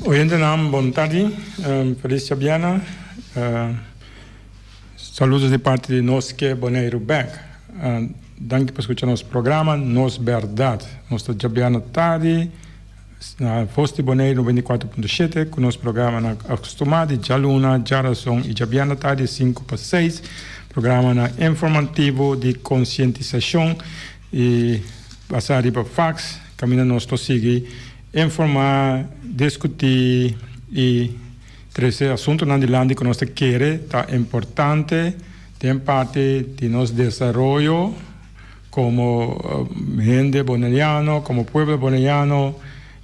Oyentenan bon tardi, felis djabièrnè. Saludos di parti di Nos Ke Boneiru Bek. Danki pa skucha nos programa Nos Bèrdat. Nos ta djabièrnè tardi na Vos di Boneiru 94.7 ku nos programanan akustumá di djaluna, djarason i djabièrnè tardi sinku pa seis. Programanan informativo di konsientisashon i basá riba faks kaminda nos ta sigui informá, diskutí i trese asuntunan dilanti ku nos ta kere ta importante den parti di nos desaroyo komo hende boneriano, komo pueblo boneriano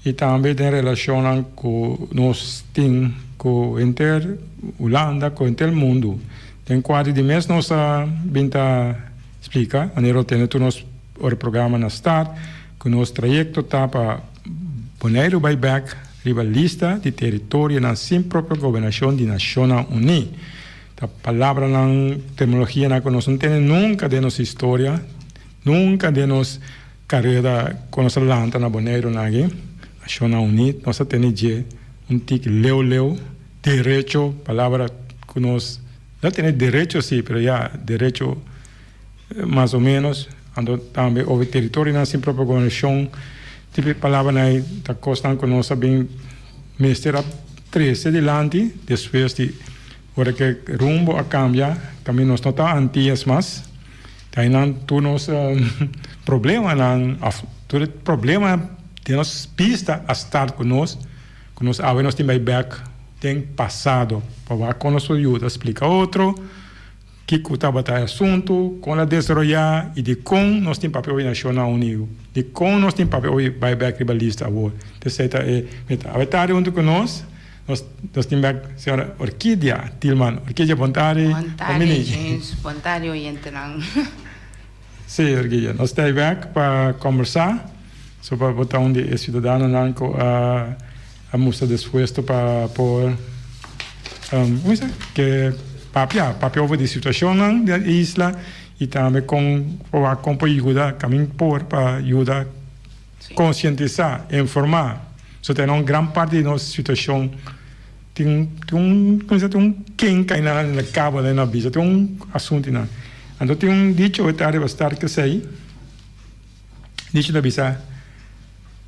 i tambe den relashonnan ku nos tin ku henter Hulanda, ku henter mundu. Den kuadro di mes nos a bin ta splika manera lo tene tur nos ora programa na start ku nos trayekto ta pa Boneiru bai bek riba lista di teritorionan sin propio gobernashon di Nashonnan Uní. Ta palabranan, terminologianan ku nos no tene nunka den nos historia, nunka den nos karera ku nos a lanta na Boneiru nan aki, Nashonnan Uní, nos a tene dje un tiki leu leu, derecho, palabra ku nos no tene derecho si, pero ya derecho mas o menos, anto tambe over teritorionan sin propio gobernashon, tipo e palabranan ei ta kosnan ku nos a bin mester a trese dilanti despues di ora ku e rumbo a kambia, tambe nos no ta Antias mas, ta einan tur nos problemanan òf tur e problema den nos bista a start ku nos, ku nos awe nos tin bai bèk den pasado pa wak kon nos por yuda splika otro. Kiko tabata e asuntu, kon el a desaroyá i dikon nos tin papia obi Nashonnan Uní? Dikon nos tin papia obi bai bèk riba lista awor? Esei ta e meta. Awe tardi huntu ku nos, nos nos tin bèk señora Orkidia Tilman. Orkidia, bon tardi. Bon tardi, James. Bon tardi, oyentenan. Sí, Orkidia. Nos ta ei bèk pa kòmbersá so pa bo ta un di e siudadanonan ku a A mustra dispuesto pa por ke papia, papia over di situacionnan di e isla y tambe con por wak con por yuda, camin por pa yuda concientisa, informa. So ta un gran parti di nos situacion tin tin un como tin un kenka na na cabo na bisa, tin un asunto nan. Anto tin un dicho e ta riba start kesey. Dicho ta bisa,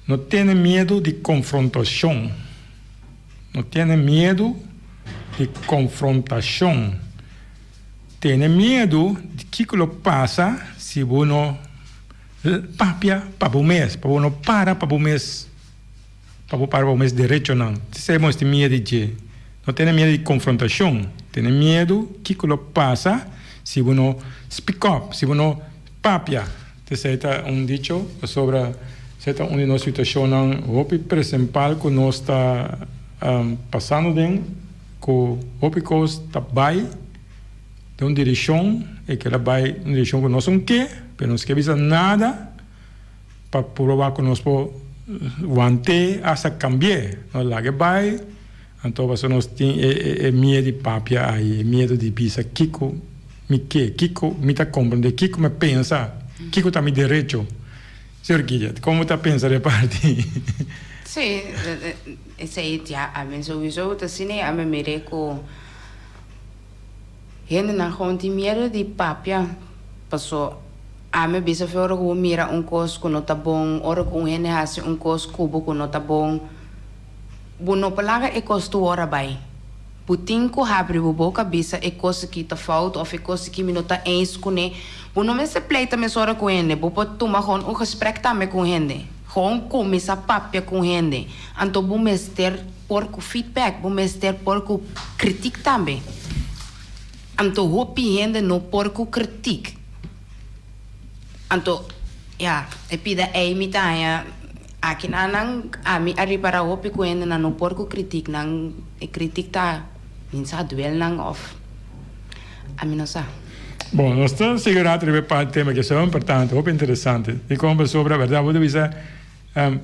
No tene miedu di konfrontashon. No tene miedu di konfrontashon. Tene miedu di kiko lo pasa si bo no papia pa bo mes, pa bo no para pa bo mes, pa bo para pa bo mes derechonan. Esei bo mester miedu di dje. No tene miedu di konfrontashon. Tene miedu kiko lo pasa si bo no speak up, si bo no papia. Esei ta un dicho pasobra esei ta un di nos situashonnan hopi presenpal ku nos ta pasando den, ku hopi kos ta bai den un direkshon i keda bai un direkshon ku nos no ke, pero nos ke bisa nada pa proba ku nos por want'é asta kambi'é. Nos laga e bai, anto pasobra nos tin e miedu di papia ai, e miedu di bisa kiko. Mi ke? Kiko mi ta komprendé? Kiko mi pensa? Kiko ta mi derecho? Señor Guillet, kon bo ta pensa di e parti? Sí, esei ya ami souiso ta asina i ami mir'é ku hendenan gewoon tin miedu di papia paso ami bisa fe ora ku bo mira un kos ku no ta bon, ora ku un hende hasi un kos ku bo ku no ta bon, bo no por laga e kos tur ora bai. Bo tin ku habri bo boka bisa e kos aki ta fout òf e kos aki mi no ta eens kuné. Bo no mester pleita mesora ku hende. Bo por tuma gewoon un gesprek tambe ku un hende. Gewoon kuminsá papia ku un hende. Anto bo mester por ku feedback, bo mester por ku kritik tambe. Anto hopi hende no por ku kritik. Anto, ya, e pida ei mi ta haña aki nan nan ami a ripará hopi ku hendenan no por ku kritik nan, e kritik ta min sa duel nan òf ami no sa. Bon, nos ta sigui rato riba e parti tema ke so importante, hopi interesante. Dikon pasobra bèrdat bo ta bisa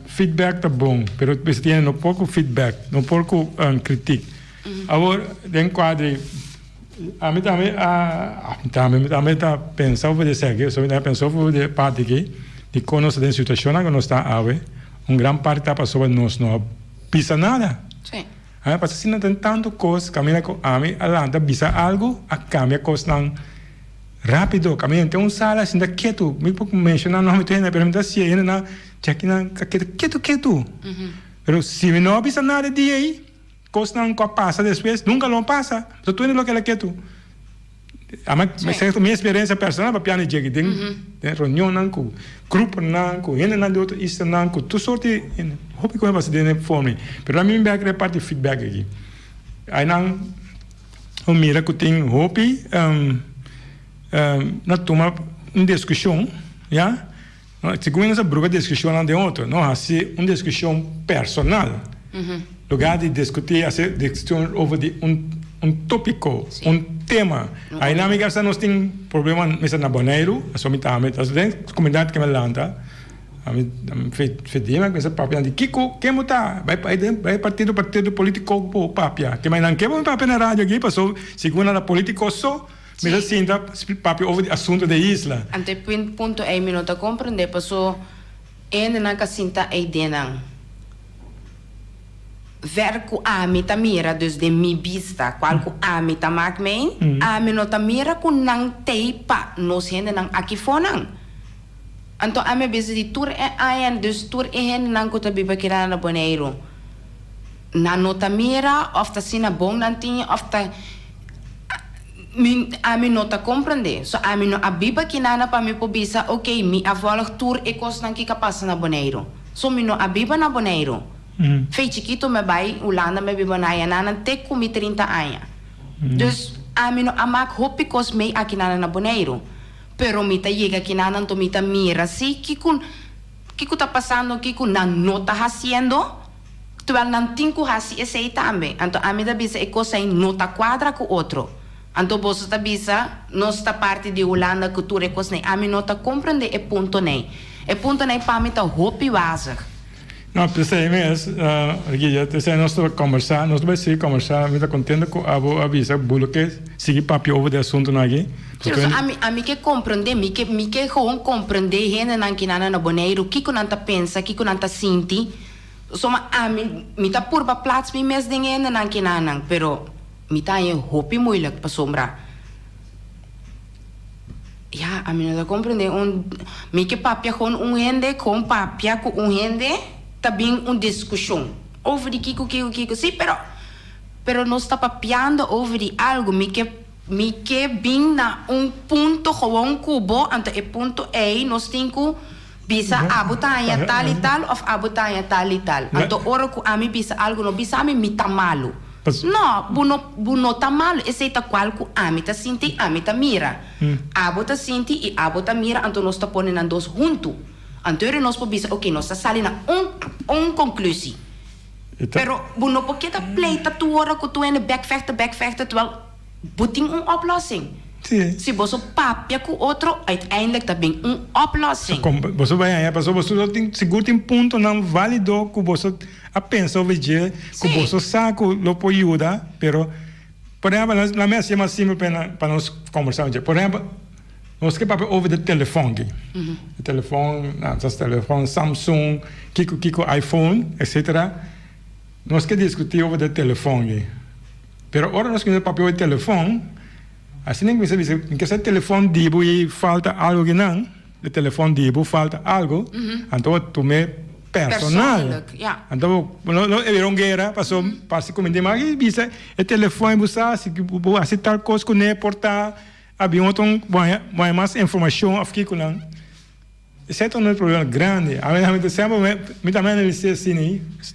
feedback ta bon, pero mester tin hende no por ku feedback, no por ku kritik. Awor den kuadri Ami tambe a ami tambe mi tambe ta pensa over di esaki, so mi ta pensa over di e parti aki di kon nos ta den situashonnan ku nos ta awe, un gran parti ta pasobra nos no a. bisa nada. Sí. Ami a pasa asina den tantu kos kaminda ku ami a lanta bisa algu a kambia kosnan rápido. Kaminda den un sala sinta ketu, mi por menshoná nòmber tur hende pero mi ta siña hendenan djakinan ta keda ketu ketu. Pero si mi no a bisa nada e dia ei, kosnan ku a pasa despues nunka lo a pasa. Pasobra tur hende lo keda ketu. Ama mi sa mi experiencia personal papia ni djeki den den reunionnan ku gruponan ku hendenan di otro islanan ku tur sorti hende hopi ku mi pasa den e forma ei pero ami mi bek den e parti feedback aki ainan bo mira ku tin hopi na tuma un diskushon ya segun nos a bruga diskushonnan den otro no hasi un diskushon personal. Lugar di diskutí hasi diskushon over di un un tópiko, un tema. Ainan mi gasta nos tin problema mester na Boneiru, aso mi tambe ta den komunidat ke mi lanta, ami fedí mi a kuminsá papia di kiko ken bo ta? Bai bai den bai partido partido polítiko bo papia. Ke nan ke bo papia na radio aki paso segun nan ta polítiko so mi ta sinta papia over di asuntu di e isla. Anto e punto ei mi no ta komprendé paso e hendenan ka sinta ei den nan. Ver ku ami ta mira, dus den mi bista, kual ku ami ta mak mei, ami no ta mira ku nan tei pa nos hendenan aki fonan. Anto ami a bisa di tur e aña, dus tur e hendenan ku ta biba kira na Boneiru, nan no ta mira òf ta asina bon nan tin òf ta mi ami no ta komprendé. So ami no a biba kinana pa mi por bisa, oke, mi a vòlg tur e kosnan ki ka pasa na Boneiru. So mi no a biba na Boneiru. Fei chikito mi a bai Hulanda mi a biba na ayanan te ku mi 30 aña. Dus ami no a mak hopi kos mei akinanan na Boneiru. Pero mi ta yega akinanan anto mi ta mira si kiko kiko ta pasando kiko nan no ta hasiendo terwel nan tin ku hasi esei tambe. Anto ami ta bisa e kos ei no ta kuadra ku otro. Anto boso ta bisa, Nos ta parti di Hulanda ku tur e kosnan. Ami no ta komprendé e puntonan. E puntonan pa mi ta hopi wazig. No, p'esei mes, Guille, p'esei nos ta kombersá, nos ta bai sigui kombersá. Mi ta kontento ku abo a bisa bo lo ke sigui papia over di asuntunan aki. Pero so ami, ami ke komprendé, mi ke, mi ke gewoon komprendé hendenan kinan na Boneiru, kiko nan ta pensa, kiko nan ta sinti. Soma ami, mi ta purba plats mi mes den hendenan kinanan, pero. Mi ta haña hopi moeilijk pasobra ya ami no ta comprende un mi ke papia con un hende con papia cu un hende ta bin un discusion over di kico kico kico si pero pero nos ta papiando over di algo mi ke mi ke bin na un punto gewoon cu bo anto e punto ey nos tin cu bisa abo ta haña tal y tal of abo ta haña tal y tal anto ora cu ami bisa algo no bisa mi mi ta malo. No, bo no, bo no ta malu. Esei ta kual ku ami ta sinti i ami ta mira. Abo ta sinti i abo ta mira, anto nos ta pone nan dos huntu. Anto ora nos por bisa, oke, nos ta sali na un, un konklusi. Pero bo no por keda pleita tur ora ku tur hende bèkvèkta, bèkvèkta, terwèl bo tin un oplossing. Si boso papia ku otro, uiteindelijk ta bin un oplossing. Boso bai haña, pasobra boso tin, sigur tin puntonan válido ku boso a pensa over dje ku boso sa ku lo por yuda, pero por ehempel laat mi hasié mas simpel pa nos kombersá dje. Por ehempel nos ke papia over de telefòn aki, de telefòn, nos telefòn Samsung, kiko kiko iPhone etcetera, nos ke diskutí over de telefòn aki, pero ora nos kuminsá papia over telefòn asina mi kuminsá bisa mi ke sa telefòn di bo i falta algu akinan. E telefon di bo falta algo, anto bo tum'é personal. Anto bo no e bira un guera paso parse ku mi tin mas bisa e telefon bo sa si bo hasi tal kos kuné por ta a bin otro bo haña mas informashon òf kiko nan. Esei ta un problema grandi. Ami ta semper mi tambe analis'é asina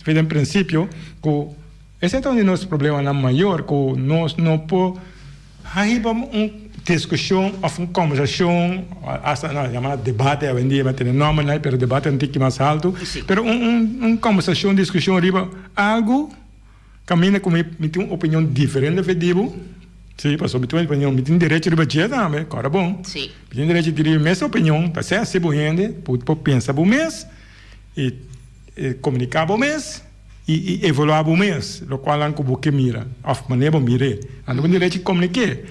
den prinsipio ku esei ta un di nos problemanan mayor ku nos no por. A hiba un diskushon òf un kòmbersashon, asta nan yama debate awendia, mi a tene nòmber pero debate un tiki mas haltu, pero un un kòmbersashon, diskushon riba algu kaminda ku mi mi tin un opinion diferente for di bo, si, pasobra mi tin un opinion, mi tin derecho riba dje tambe, kòrda bon, mi tin derecho di riba mi mes opinion, ta sea si bo hende por pensa bo mes i komuniká bo mes. I evaluá bo mes lokualnan ku bo ke mira òf manera bo mir'é. Anto bo tin derecho di komuniké.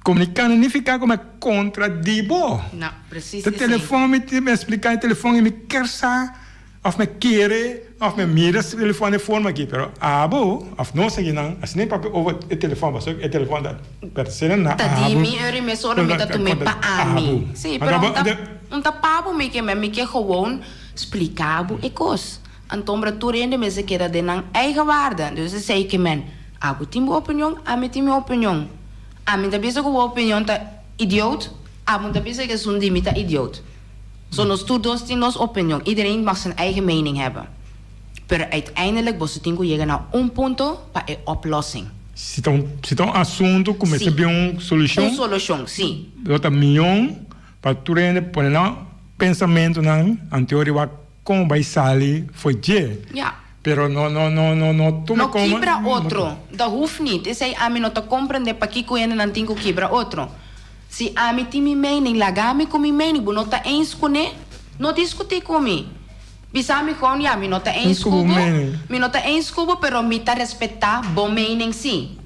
Komuniká no nifiká ku mi a kontra di bo. No, presis esei. Telefòn mi tin mi a spliká e telefòn i mi ker sa. Of mi kere, of mi mira e telefon den forma aki, pero abo of nos akinan asina e papia over e telefon pasobra e telefon ta pertenece na abo. Ta di mi eur i mesora mi ta tum'é pa ami. Sí, pero un ta un ta pa bo mi ke mi ke gewoon splika bo e kos. Antombra tur hende mester keda den nan eigen waarde. Dus esei ke men, abo tin bo opinion, ami tin mi opinion. Ami ta bisa ku bo opinion ta idioot, abo ta bisa ku esun di mi ta idioot. So nos tur dos tin nos opinion, iedereen mag zijn eigen mening hebben. Pero uiteindelijk boso tin ku yega na un punto pa e oplossing. Si ta un si ta un asuntu ku mester Sí. bin un solushon. Un solushon, sí. Lo ta mion pa tur hende pone nan pensamentunan anteor riba kon bai sali for dje. Ja. Pero no no no no no tuma No komo. kibra otro, dat hoeft niet. Esei ami no ta komprende pakiko hendenan tin ku kibra otro. Si ami tin mi mening, laga mi ku mi mening. Bo no ta eens kuné? No diskutí ku mi. Bisa mi gewoon, ya, mi no ta eens ku bo, mi no ta eens ku bo, pero mi ta respetá bo mening sí.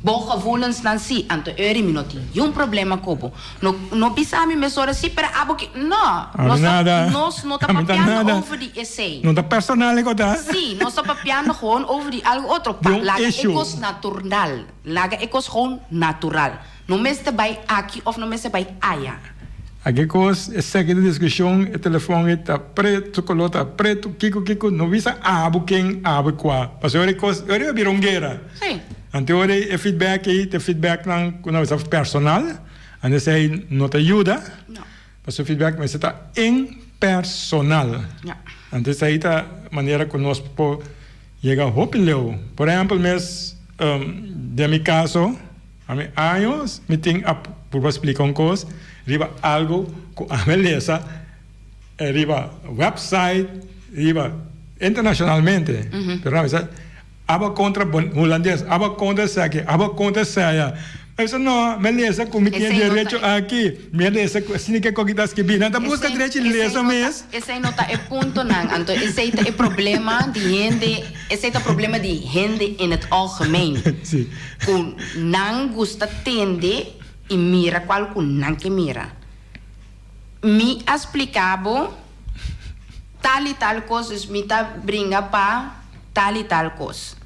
Bo gevoelensnan sí. Anto eri mi no tin niun problema ku bo. No, no bisa mi mesora sí, pero abo ke. No! Nos ta, nos no ta papiando over di esei. No ta personal e ku ta. Sí, nos ta papiando gewoon over di algu otro. Pa laga e kos natural. Laga e kos gewoon natural. No mester bai aki of no mester bai aya. Aki kos e seki di diskushon e telefon ei ta pretu koló ta pretu kiko kiko no bisa abo ken abo kua pasobra ora e kos ora a bira un guera Sí. anto ora e feedback ei ta feedbacknan ku nan bisa personal anto esei no ta yuda No. pasobra feedback mester ta impersonal Ja. anto esei ta manera ku nos por yega hopi leu por ehèmpel mes den mi kaso. Ami años mi tin a purba splika un kos riba algu ku ami a lesa riba website riba internashonalmente pero nan a bisa aba kontra hulandes aba kontra esaki aba kontra esaya mi a bisa no mi a lesa ku mi tin e derecho aki mi a lesa ku asina ke koki ta skibi nan ta buska derecho di lesa mes. Esei no ta e puntonan anto esei ta e problema di hende esei ta problema di hende in het algemeen. Ku nan gusta tende i mira kual ku nan ke mira. Mi a splika bo tal i tal kos, dus mi ta bringa pa tal i tal kos.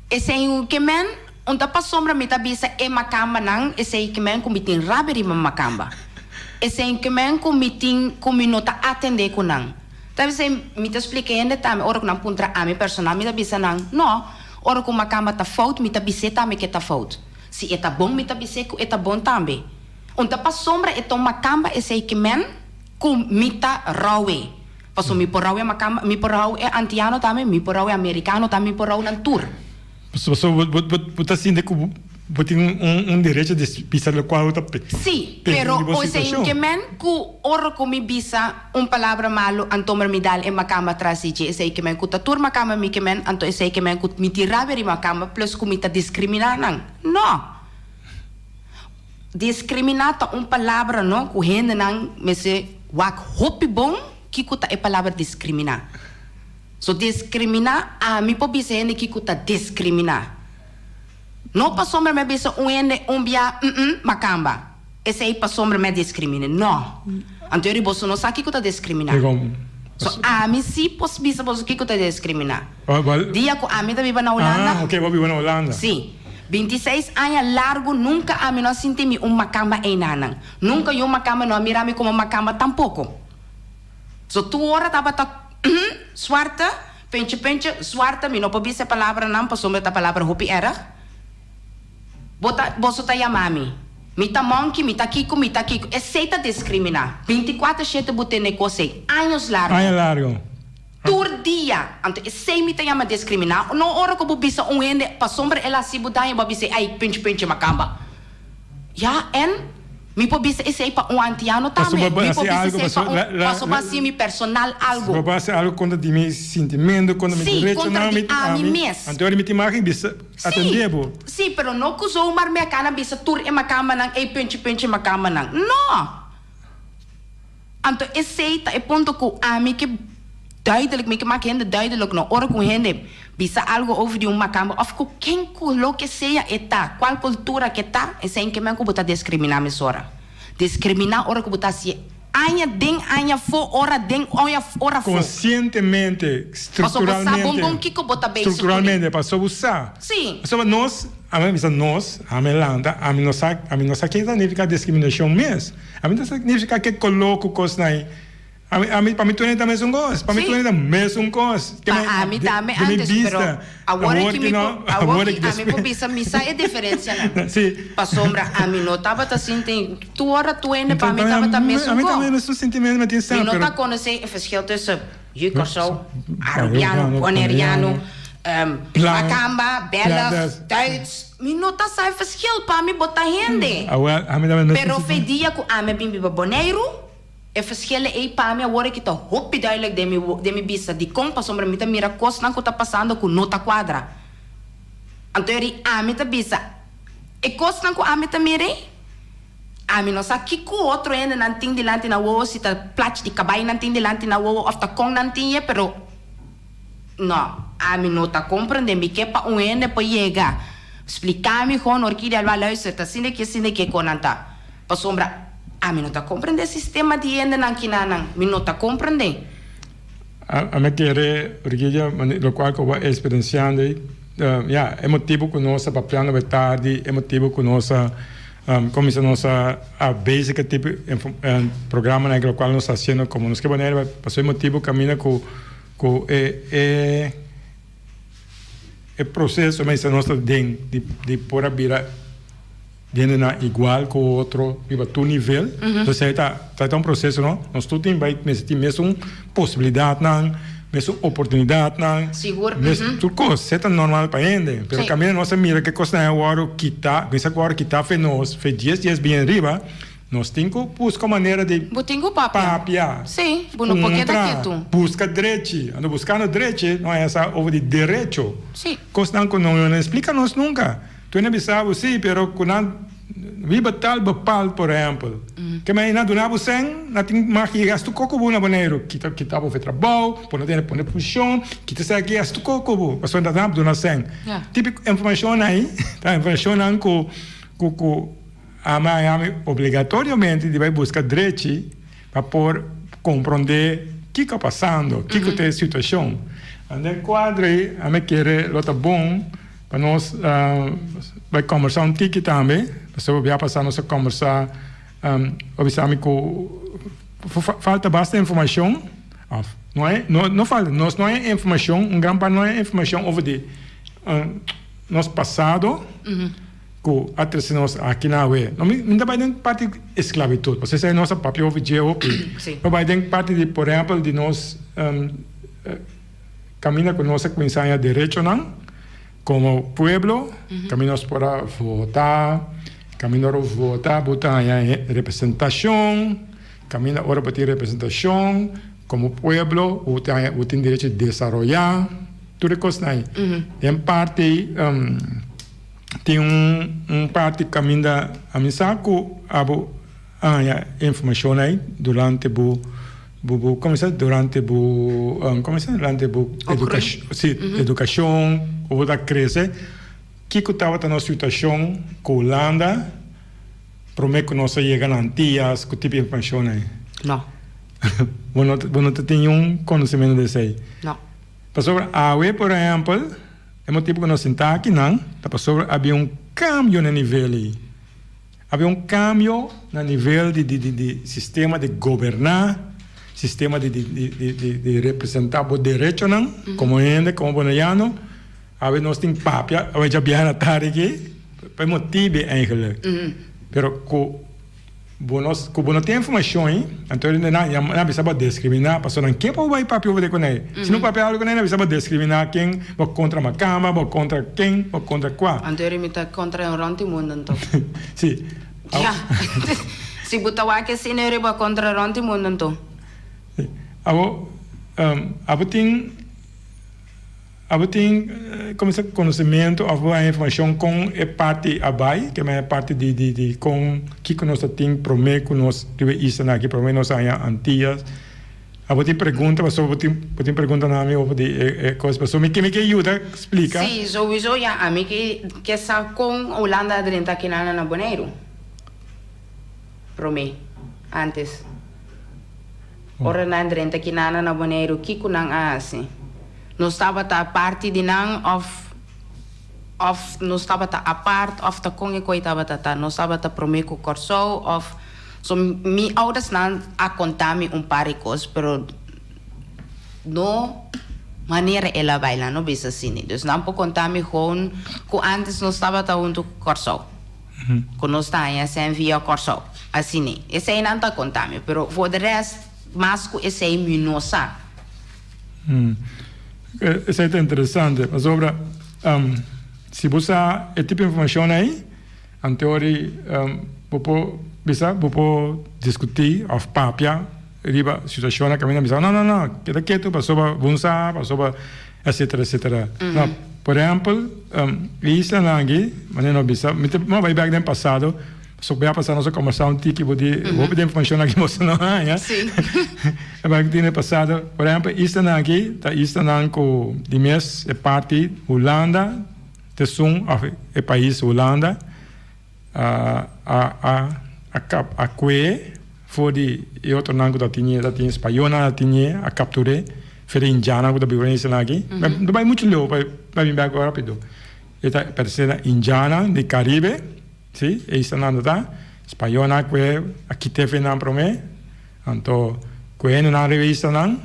Esei un ke men un ta pasobra mi ta bisa e makambanan, esei ke men ku mi tin rabia riba makamba. Esei ke men ku mi tin ku mi no ta atende ku nan. Ta bisa mi ta splika hende tambe ora ku nan puntra ami personal mi ta bisa nan, no, Ora ku makamba ta fout, mi ta bis'é tambe ku e ta fout. Si e ta bon, mi ta bis'é ku e ta bon tambe. Un ta pasobra e ta un makamba esei ke men ku mi ta rou-e. Pasobra mi por rou e makamba, mi por rou e antiano tambe, mi por rou e amerikano tambe, mi por rou nan tur. Pasobra bo ta sinti ku bo tin un derecho di bisa lokual bo ta pensa Sí, di pero bo esei situashon. ke men ku ora ku mi bisa. Un palabra malu anto mi dal e makamba tras di dje esei ke men ku ta tur makamba mi ke men anto esei ke men ku mi tin rabia di makamba plus ku mi ta diskriminá nan. No! Diskriminá ta un palabra no ku hendenan mester wak hopi bon kiko ta e palabra diskriminá. So diskriminá ami por bisa hende kiko ta diskriminá. No pasobra mi a bisa un hende un bia mm makamba. Esei pasobra mi a discrimin'e? No. Anto yori boso no sa kiko ta discriminá. So ami si por bisa boso kiko ta discriminá. Dia ku ami ta biba na Hulanda. Ah, oke, bo biba na Hulanda. Si. 26 aña largu nunka ami no a sinti mi un makamba einanan. Nunka yu makamba no a mira mi komo makamba tampoko. So tur ora tabata zwarte, puntje puntje, zwarte, mi no por bisa e palabranan pasobra ta palabra hopi erg. Bo ta, boso ta yama mi. Mi ta monkey, mi ta kiko, mi ta kiko. Esei ta diskriminá. Bintikuater shete bo tene kos ei. Años largo. Aña largo. Tur dia. Anto esei mi ta yama diskriminá. No ora ku bo bisa un hende pasobra el a hasi bo daño bo a bisa ei, ai pinchi pinchi makamba. Ya, en mi por bisa esei pa un antiano tambe. Pasobra bo Mi por hasi bisa algo, esei pa pasobra un, la, la, pasobra hasi mi personal algo. Pasobra bo hasi algo kontra di mi sintimentu, kontra mi Sí, kontra derechonan, di mi, ami ami, mes. anto ora mi tin mag bisa Sí, atendé bo. sí, pero no ku zomaar mi a kana bisa tur e makambanan, ei punchi punchi makambanan. No! Anto esei ta e punto ku ami ke duidelijk, mi ke maka hende duidelijk no, ora ku un hende bisa algo over di un makamba òf ku ken ku loke sea e ta, kual kultura ke ta, esei ke men ku bo ta diskriminá mesora. Diskriminá ora ku bo ta hasié. Aña den aña afó, ora den ora afó. Konsientemente, Paso bo sa strukturalmente. bon bon kiko bo ta bezig kuné. Strukturalmente, paso bo sa. Sí. Pasobra nos, ami a bisa nos, ami a lanta, ami no sa, ami no sa ke ta nifiká diskriminashon mes. Ami no sa nifiká ke koló ku kosnan ei. Ami, ami, pa mi tur hende ta mesun kos. Pa mi tur hende ta mesun kos. Pa ami tambe antes, pero awor aki mi por, awor ki ami por bisa mi sa e diferencianan. Sí. Pasobra ami no tabata sinti, tur ora tur hende pa mi tabata mesun kos. Ami tambe mesun sintimento mi tin sa, Mi no pero. ta konosé e verschil tussen yu Kòrsou, Arubiano, Boneriano, Makamba, Belg, Duits. Mi no ta sa e verschil, pa mi bo ta hende. Awel, ami tambe mesun Pero fe dia ku ami a bin biba Boneiru, E verschillen ei pa mi awor aki ta hopi duidelijk den mi den mi bista. Dikon? Pasobra mi ta mira kosnan ku ta pasando ku no ta kuadra. Anto eri ami ta bisa, e kosnan ku ami ta mira ei, ami no sa kiko otro hendenan tin dilanti nan wowo, si ta plachi di kabai nan tin dilanti nan wowo òf ta kon nan tin ye, pero no, ami no ta komprende. Mi ke pa un hende por yega splika mi gewoon, Orquídea, alba luister, ta asina ke asina ke kon nan ta. Pasobra ami no ta comprende sistema di hendenan kinanan, mi no ta comprende. Ami a kere, Orquídea, locual cu bo a experienciando ei, ya, e motibo cu nos a papiando awe tardi, e motibo cu nos a cuminsa nos a bezig cu e tipo programanan aki locual nos ta haciendo como nos ke manera, pasobra e motibo caminda cu cu e e proceso mester nos ta den di por a bira. Hendenan igual ku otro riba tur nivel. Entonces esei ta ta un proseso no. Nos tur tin bai mester tin mesun posibilidatnan, mesun oportunidatnan. Sigur. Mes tur kos. Esei ta normal pa hende. Pero kaminda nos a mira ke kosnan a wòrdu kitá, kuminsá ku wòrdu kitá fe nos, fe dies dies bien riba, nos tin ku buska un manera di Bo tin ku papia. papia. Sí, bo no por keda Puntra, ketu. buska drechi. Ando buskando drechi no a sa over di derecho. Sí. Kosnan ku no a splika nos nunka. Tu na bisa bo si, pero ku nan riba tal bepaald, por ehempel. Ke men na duna bo sen, na tin mag yega hasta koko bo na Boneiru. Kita kita bo fe trabou, bo no tene pone fushon, kita esaki hasta koko bo, pasobra nan ta duna sen. Tipiko informashon ai ta informashonnan ku ku ku ami a yami obligatoriamente di bai buska drechi pa por kompronde kiko a pasando, kiko ta e situashon. Den kuadro ei ami kere lo ta bon. Pa nos bai kombersá un tiki tambe, pasobra bia pasá nos a kombersá, a bisa mi ku falta basta informashon, òf no hay, no no falta, nos no hay informashon, un gran parti no hay informashon over di nos pasado ku a trese nos aki na awe. No mi mi ta bai den parti esklabitut, pasobra esei nos a papia hopi dje hopi, no bai den parti di por ehèmpel di nos. Caminda cu nos a cuminsa haña derechonan como pueblo, caminda nos por a vota, caminda ora bo vota bo ta haña representacion, caminda ora bo tin representacion como pueblo bo ta haña bo tin derecho di desaroya, tur e cosnan ayi. Den parti tin un parti caminda ami sa cu abo a haña informacion ayi durante bo. Bo bo kuminsá durante bo kuminsá durante bo edukashon si edukashon ku bo ta krese kiko tabata nos situashon ku Hulanda promé ku nos a yega na Antias ku tipo informashon ei? No. Bo no bo no ta tin niun konosementu di esei? No. Pasobra awe por ehèmpel e motibu ku nos sinta akinan ta pasobra a bin un kambio na e nivel ei. Habia un cambio na nivel di di di sistema di goberna, sistema di di di di di representa bo derechonan como hende, como boneriano. Awe nos tin papia, awe dja biaha na tardi aki, pa e motibe eigenlijk. Pero cu bo no cu bo no tin informacion ei, anto nan nan a bisa bo discrimina, pasobra nan ke pa bo bai papia over di cuney. Si no papia algo cuney nan a bisa bo discrimina ken. Bo kontra makamba, bo kontra ken, bo kontra kua. Anto eri mi ta kontra e rònt di mundu anto. Si. Ya. Si bo ta wak asina eri bo a kontra rònt di mundu anto. Si. Abo, abo tin, abo tin, komo se konosementu òf bo haña informashon kon e parti a bai, ke men e parti di di di kon kiko nos ta tin promé ku nos riba e islanan aki, promé nos a haña Antias. Abo tin pregunta pasobra bo tin bo tin pregunta na mi over di e e kos pasobra mi ke mi ke yuda splika. Sí, souiso ya ami ke ke sa kon Hulanda a drenta kinan na Boneiru prome, antes. Ora nan drenta kinana na Boneiru, kiko nan a hasi? Nos tabata parti di nan òf òf nos tabata apart òf ta kon e koi tabata ta? Nos tabata promé ku Kòrsou òf so mi oudersnan a konta mi un par di kos pero no manera el a bai nan no bisa asina. Dus nan por konta mi gewoon ku ántes nos tabata huntu ku Kòrsou. Ku nos ta haña sèn via Kòrsou. Asina. Esei nan ta konta mi pero for de rèst mas ku esei mi no sa. Esei ta interesante pasobra si bo sa e tipo informashon ei anteori bo por bisa bo por diskutí òf papia riba situashonnan kaminda bisa no no no keda ketu pasobra bo no sa pasobra etsetera etsetera. No por ehèmpel e islanan aki manera no bisa mi ta bai bèk den pasado. So bia pasá nos a kombersá un tiki bo di hopi di informashonnan ki boso no haña. Tabata ku tin den pasado. Por ehèmpel islanan aki ta islanan ku di mes e parti Hulanda ta esun òf e pais Hulanda a a a kap a kue for di e otronan ku ta tine ta tin spañolnan a tine a kaptur'é for di indiannan ku ta biba den islanan aki. No bai muchu leu pa bin bèk rápido. E ta pertenesé na indiannan di Karibe. Sí, e islanan ta ta. Spañolnan a kue a kit'é fe nan promé, anto kue hendenan riba e islanan,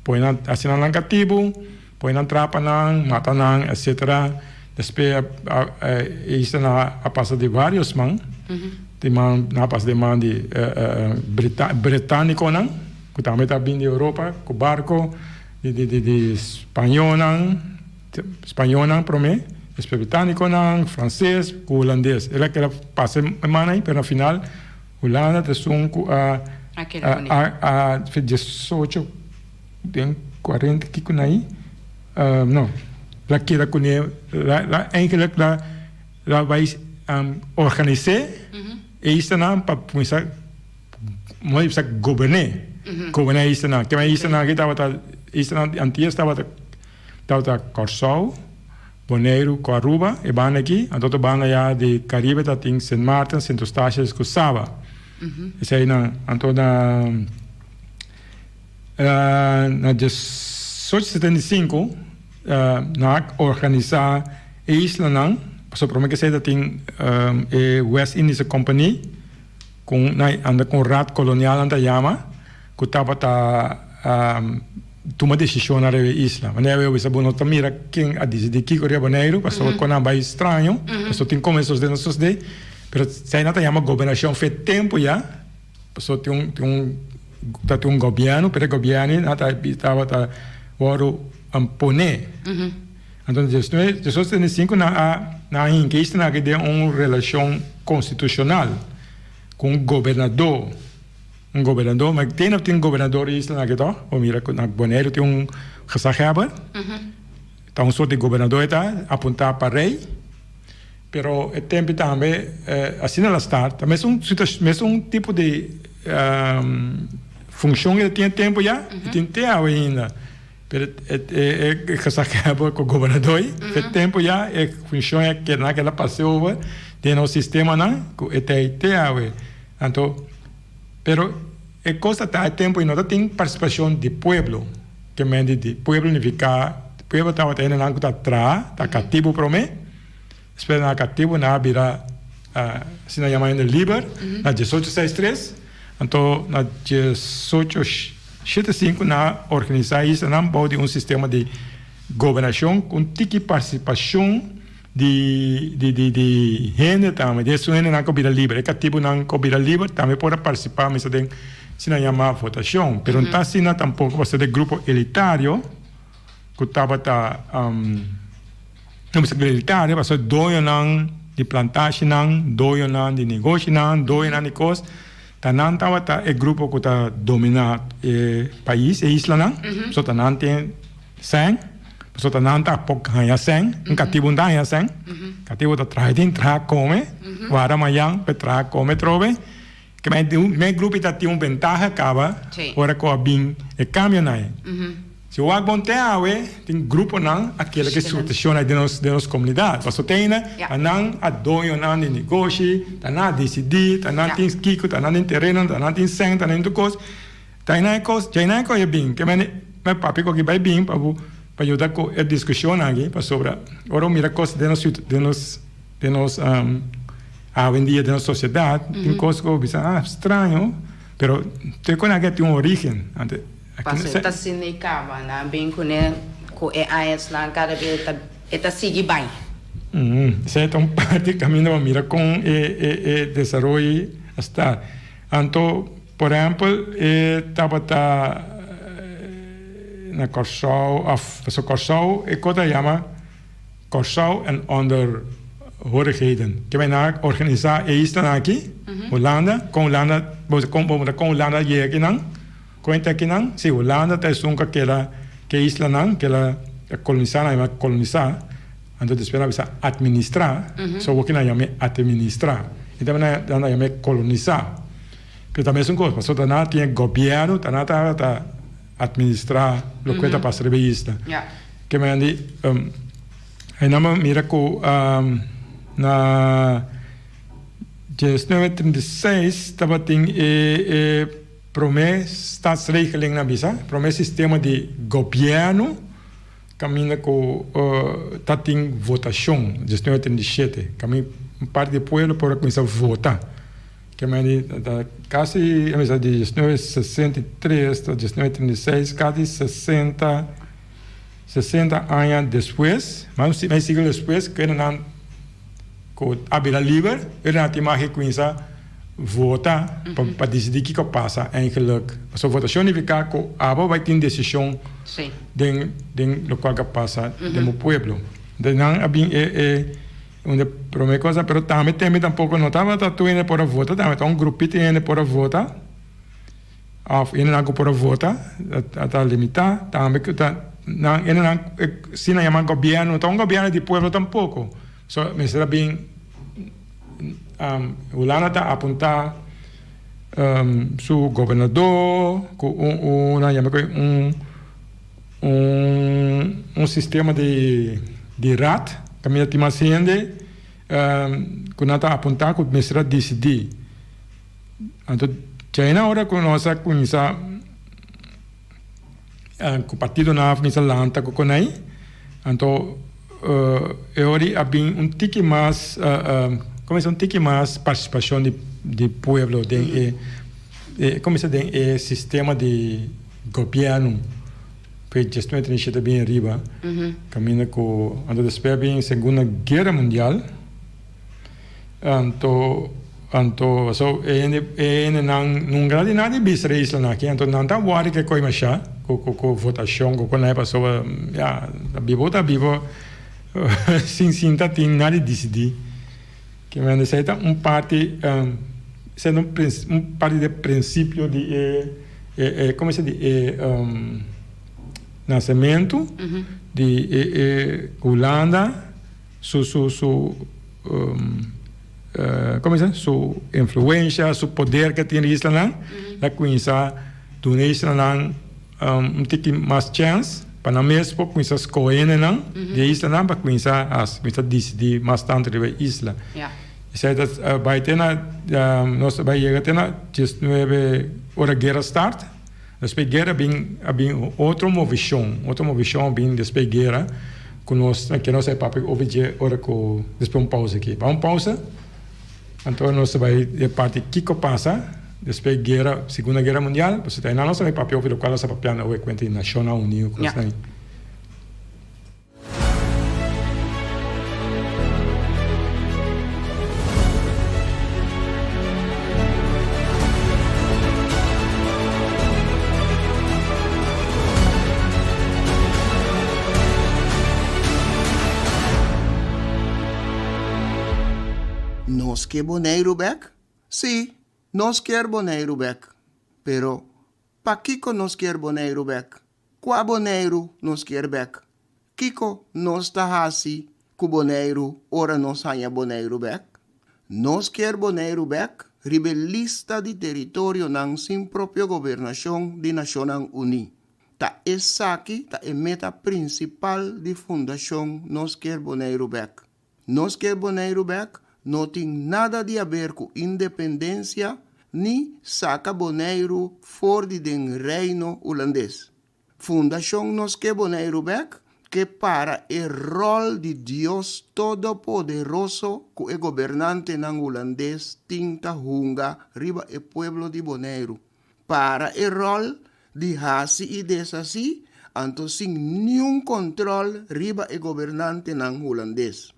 pone nan, hasi nan nan katibu, pone nan trapa nan, mata nan, etsetera. Despues e islanan a pasa di vários man, di man, nan a pasa den man di británikonan, ku tambe ta bin di Europa ku barko, di di spañolnan. Spañolnan promé, despues británikonan, franses ku hulandes. El a keda pasa e man ei, pero na final Hulanda ta esun ku a a diesocho den kuarenta kiko na ei, no, el a keda kuné, el a eigenlijk la la bai organis'é e islanan pa kuminsá modo di bisa goberné, goberná e islanan. Kema e islanan aki tabata, islanan di Antillas tabata. Tabata Kòrsou, Boneiru ku Aruba e banda aki, anto otro banda ya di Karibe ta tin Sint Maarten, Sint Eustatius ku Saba. Eseinan anto na na 1875 nan a organisá e islanan, pasobra promé ke esei ta tin e West Indische Compagnie ku nan anda ku un raad kolonial nan ta yama ku tabata Tuma desishonnan riba e isla. Manera bo bisa bo no ta mira ken a disidí kiko riba Boneiru, pasobra kon nan bai straño, pasobra tin kome sosdé no sosdé. Pero esei nan ta yama gobernashon fe tempu ya, pasobra tin un tin un ta tin un gobièrnu, pero e gobièrnu nan ta tabata wòrdu poné. Anto 1875 nan a nan a hinka e islanan aki den un relashon konstitushonal ku un gobernadó. Un gobernador, ma tin of tin gobernador di isla aki toch? Bo mira ku na Boneiru tin un gezaghebber. Ta un soort di gobernador e ta, apuntá pa rei. Pero e tempu tambe asina la start. Ta mesun mesun tipo di funshon e tin e tempu ya, e tin te awe ainda. Pero e gezaghebber ku gobernador e tempu ya e funshon a keda nan keda pasa over den nos sistemanan ku e ta te awe. Anto, pero e kos ta ta e tempu ei no ta tin partisipashon di pueblo. Ke men di di pueblo nifiká pueblo tabata hendenan ku ta traha, ta katibu promé, despues nan a katibu nan a bira asina yama hende liber na diesocho seis tres, anto na diesocho shete sinku nan a organisá islanan bou di un sistema di gobernashon ku un tiki partisipashon. Di di di di hende tambe, di esun hendenan ku a bira liber, e katibunan ku a bira liber tambe por a partisipá mester den asina yamá votashon. Pero no ta asina tampoko pasobra e grupo elitario ku tabata no mester elitario pasobra doñonan di plantashinan, doñonan di negoshinan, doñonan di kos, ta nan tabata e grupo ku ta dominá e pais, e islanan, pasobra ta nan tin sèn. Pasobra nan ta por haña sèn, un katibu no ta haña sèn. Katibu ta traha tin traha kome, wara mañan pa e traha kome atrobe. Ke men e grupo ta tin un bentaha kaba ora ku a bin e kambionan ei. Si bo wak bon te awe tin gruponan a keda ku situashon ei den nos den nos komunidat. Pasobra te ainda ta nan a doñonan di negoshi, ta nan a disidí, ta nan tin kiko, ta nan tin tereno, ta nan tin sèn, ta nan tin tur kos. Ta einan e kos, dja einan e kos e bin. Ke mende mi papia ku aki bai bin pa bo pa yuda ku e diskushon aki pasobra ora bo mira kos den nos den nos den nos awendia den nos sosiedat tin kos ku bo bisa ah straño pero te ku nan aki tin un origen anto Pasobra e ta sinda i kaba nan bin kuné ku e añasnan kada bes e ta sigui bai. Esei ta un parti kaminda pa mira kon e e desaroyo a sta. Anto por ehèmpel e tabata na Kòrsou òf pasobra Kòrsou e kos ta yama Kòrsou en onderhorigheden. Ke men a organisá e islanan aki, Hulanda, kon Hulanda kon Hulanda a yega akinan. Kon ta kinan? Si, Hulanda ta esun ku a keda ke islanan, keda kolonisá, nan yama kolonisá, anto despues nan a bisa atministrá, so awor kinan yam'é atministrá, i tambe nan a yam'é kolonisá. Pero ta mesun kos, pasobra nan a tin e gobièrnu, ta nan tabata atministrá loke ta pasa riba e isla. Ke manera di, nan a mira ku na 1936 tabatin e. Promé Staatsregeling na bisa, promé sistema di gobièrnu kaminda ku ta tin votashon, 1937, kaminda un parti di pueblo por a kuminsá vota. Ke men di ta kasi a bisa di 1963 ta 1936, kasi 60, 60 aña despues, mas un siglo despues ku nan ku a bira liber, e nan tin mag kuminsá vota pa disidí kiko pasa eigenlik. Pasobra votashon nifiká ku abo bai tin desishon den den lokual ku a pasa den bo pueblo. Entonces nan a bin e e un di e promé kosnan, pero tambe tembe tampoko no tabata tur hende por a vota tambe, ta un grupito di hende por a vota òf hendenan ku por a vota ta ta limitá tambe ku ta nan hendenan si nan yama gobièrnu no ta un gobièrnu di pueblo tampoko. So mester a bin. Hulanda ta apuntá su gobernador ku un nan yama ku un un sistema di di raad kaminda tin mas hende ku nan ta apuntá ku mester a disidí. Anto djaina ora ku nos a kuminsá Ku partidonan a kuminsá lanta ku konai, anto e ora a bin un tiki mas, komo bisa, un tiki mas partisipashon di di pueblo den e, komo bisa, den e sistema di gobièrnu. P'e diesnuebe treinta i shete a bin ariba, kaminda ku anto despues a bin Segunda Guera Mundial. Anto anto so e hende e hendenan nunca na di nada di bisa e islanan aki anto nan ta wòri ke koi masha ku ku ku votashon ku konai pasobra ya ta bibo ta bibo sin sin ta tin nada di disidí ke mende esei ta un parti esei ta un un parti di e prinsipio di e e komo se di e nasementu di e e Hulanda. Su su su como dicen su influencia su poder ke tin di islanan ta cuminsa duna e islanan un tiki mas chance pa nan mes por cuminsa scoge nan di e islanan pa cuminsa haci cuminsa dicidi mas tanto riba e isla esey ta bay te na nos ta bay yega te na 19 ora guera start. Despues guera bin a bin otro movishon, otro movishon a bin despues guera ku nos a kere nos a papia over dje ora ku despues un pausa aki. Ba un pausa, anto nos ta bai e parti kiko pasa despues guera, segunda guera mundial, pasobra ta einan nos a bai papia over lokual nos a papiando awe kuenta di Nashonnan Uní ku kosnan ei. Nos ke Boneiru bèk? Sí, nos kier Boneiru bèk. Pero, pakiko nos kier Boneiru bèk? Kua Boneiru nos kier bèk? Kiko nos ta hasi ku Boneiru ora nos haña Boneiru bèk? Nos kier Boneiru bèk riba e lista di teritorionan sin propio gobernashon di Nashonnan Uní. Ta esaki ta e meta prinsipal di Fundashon Nos Kier Boneiru Bèk. Nos Kier Boneiru Bèk no tin nada di aber ku independensia. ni saka Boneiru for di den Reino Hulandes. Fundashon Nos Ke Boneiru Bèk ke para e ròl di Dios Todopoderoso ku e gobernantenan hulandes tin ta hunga riba e pueblo di Boneiru. Para e ròl di hasi i deshasí anto sin niun kòntròl riba e gobernantenan hulandes.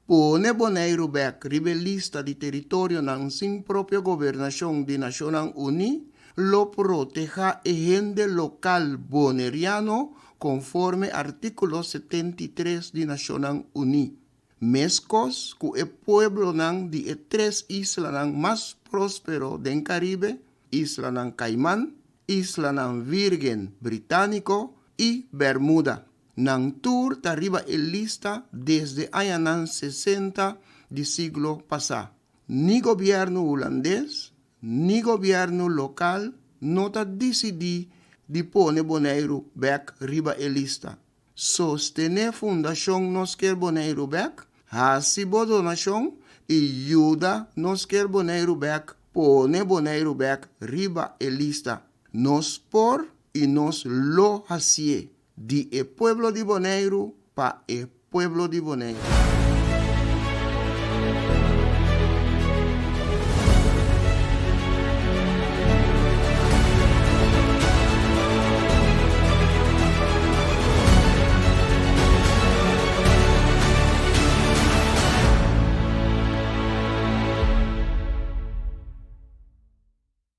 Pone Boneiru bèk riba e lista di teritorionan sin propio gobernashon di Nashonnan Uní lo protehá e hende lokal boneriano konforme artíkulo 73 di Nashonnan Uní, meskos ku e pueblonan di e tres islanan mas próspero den Karibe, Islanan Kaiman, Islanan Vírgen Britániko i Bermuda. Nan tur ta riba e lista desde añanan sesenta di siglo pasá. Ni gobièrnu hulandes ni gobièrnu lokal no ta disidí di pone Boneiru bèk riba e lista. Sostené Fundashon Nos Kier Boneiru Bèk, hasi bo donashon i yuda Nos Kier Boneiru Bèk pone Boneiru bèk riba e lista. Nos por i nos lo hasié. Di e pueblo di Boneiru pa e pueblo di Boneiru.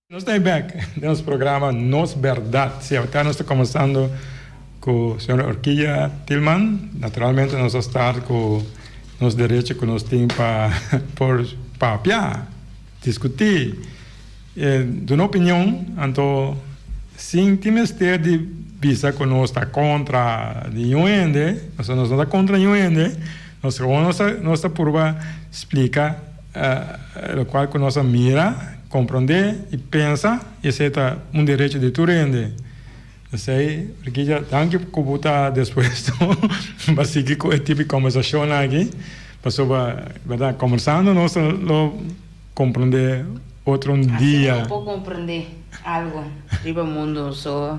Nos ta bek den nos programa Nos Berdad. Si awor nos ta comenzando cu señora Orquilla Tilman. Naturalmente nos a start cu nos derecho cu nos tin pa por papia, discuti, duna opinion. Anto sin tin mester di bisa cu nos ta contra di niun hende, pasobra nos no ta contra niun hende. Nos gewoon nos ta purba splica. Lokual ku nos a mira, komprondé i pensa, i esei ta un derecho di tur hende. Esei, Riquilla, danki ku bo ta dispuesto pa sigui ku e tipo di kombersashonnan aki, pasobra, bèrdat, kombersando nos lo komprondé otro un dia. Asina bo por komprondé algu riba mundu. So,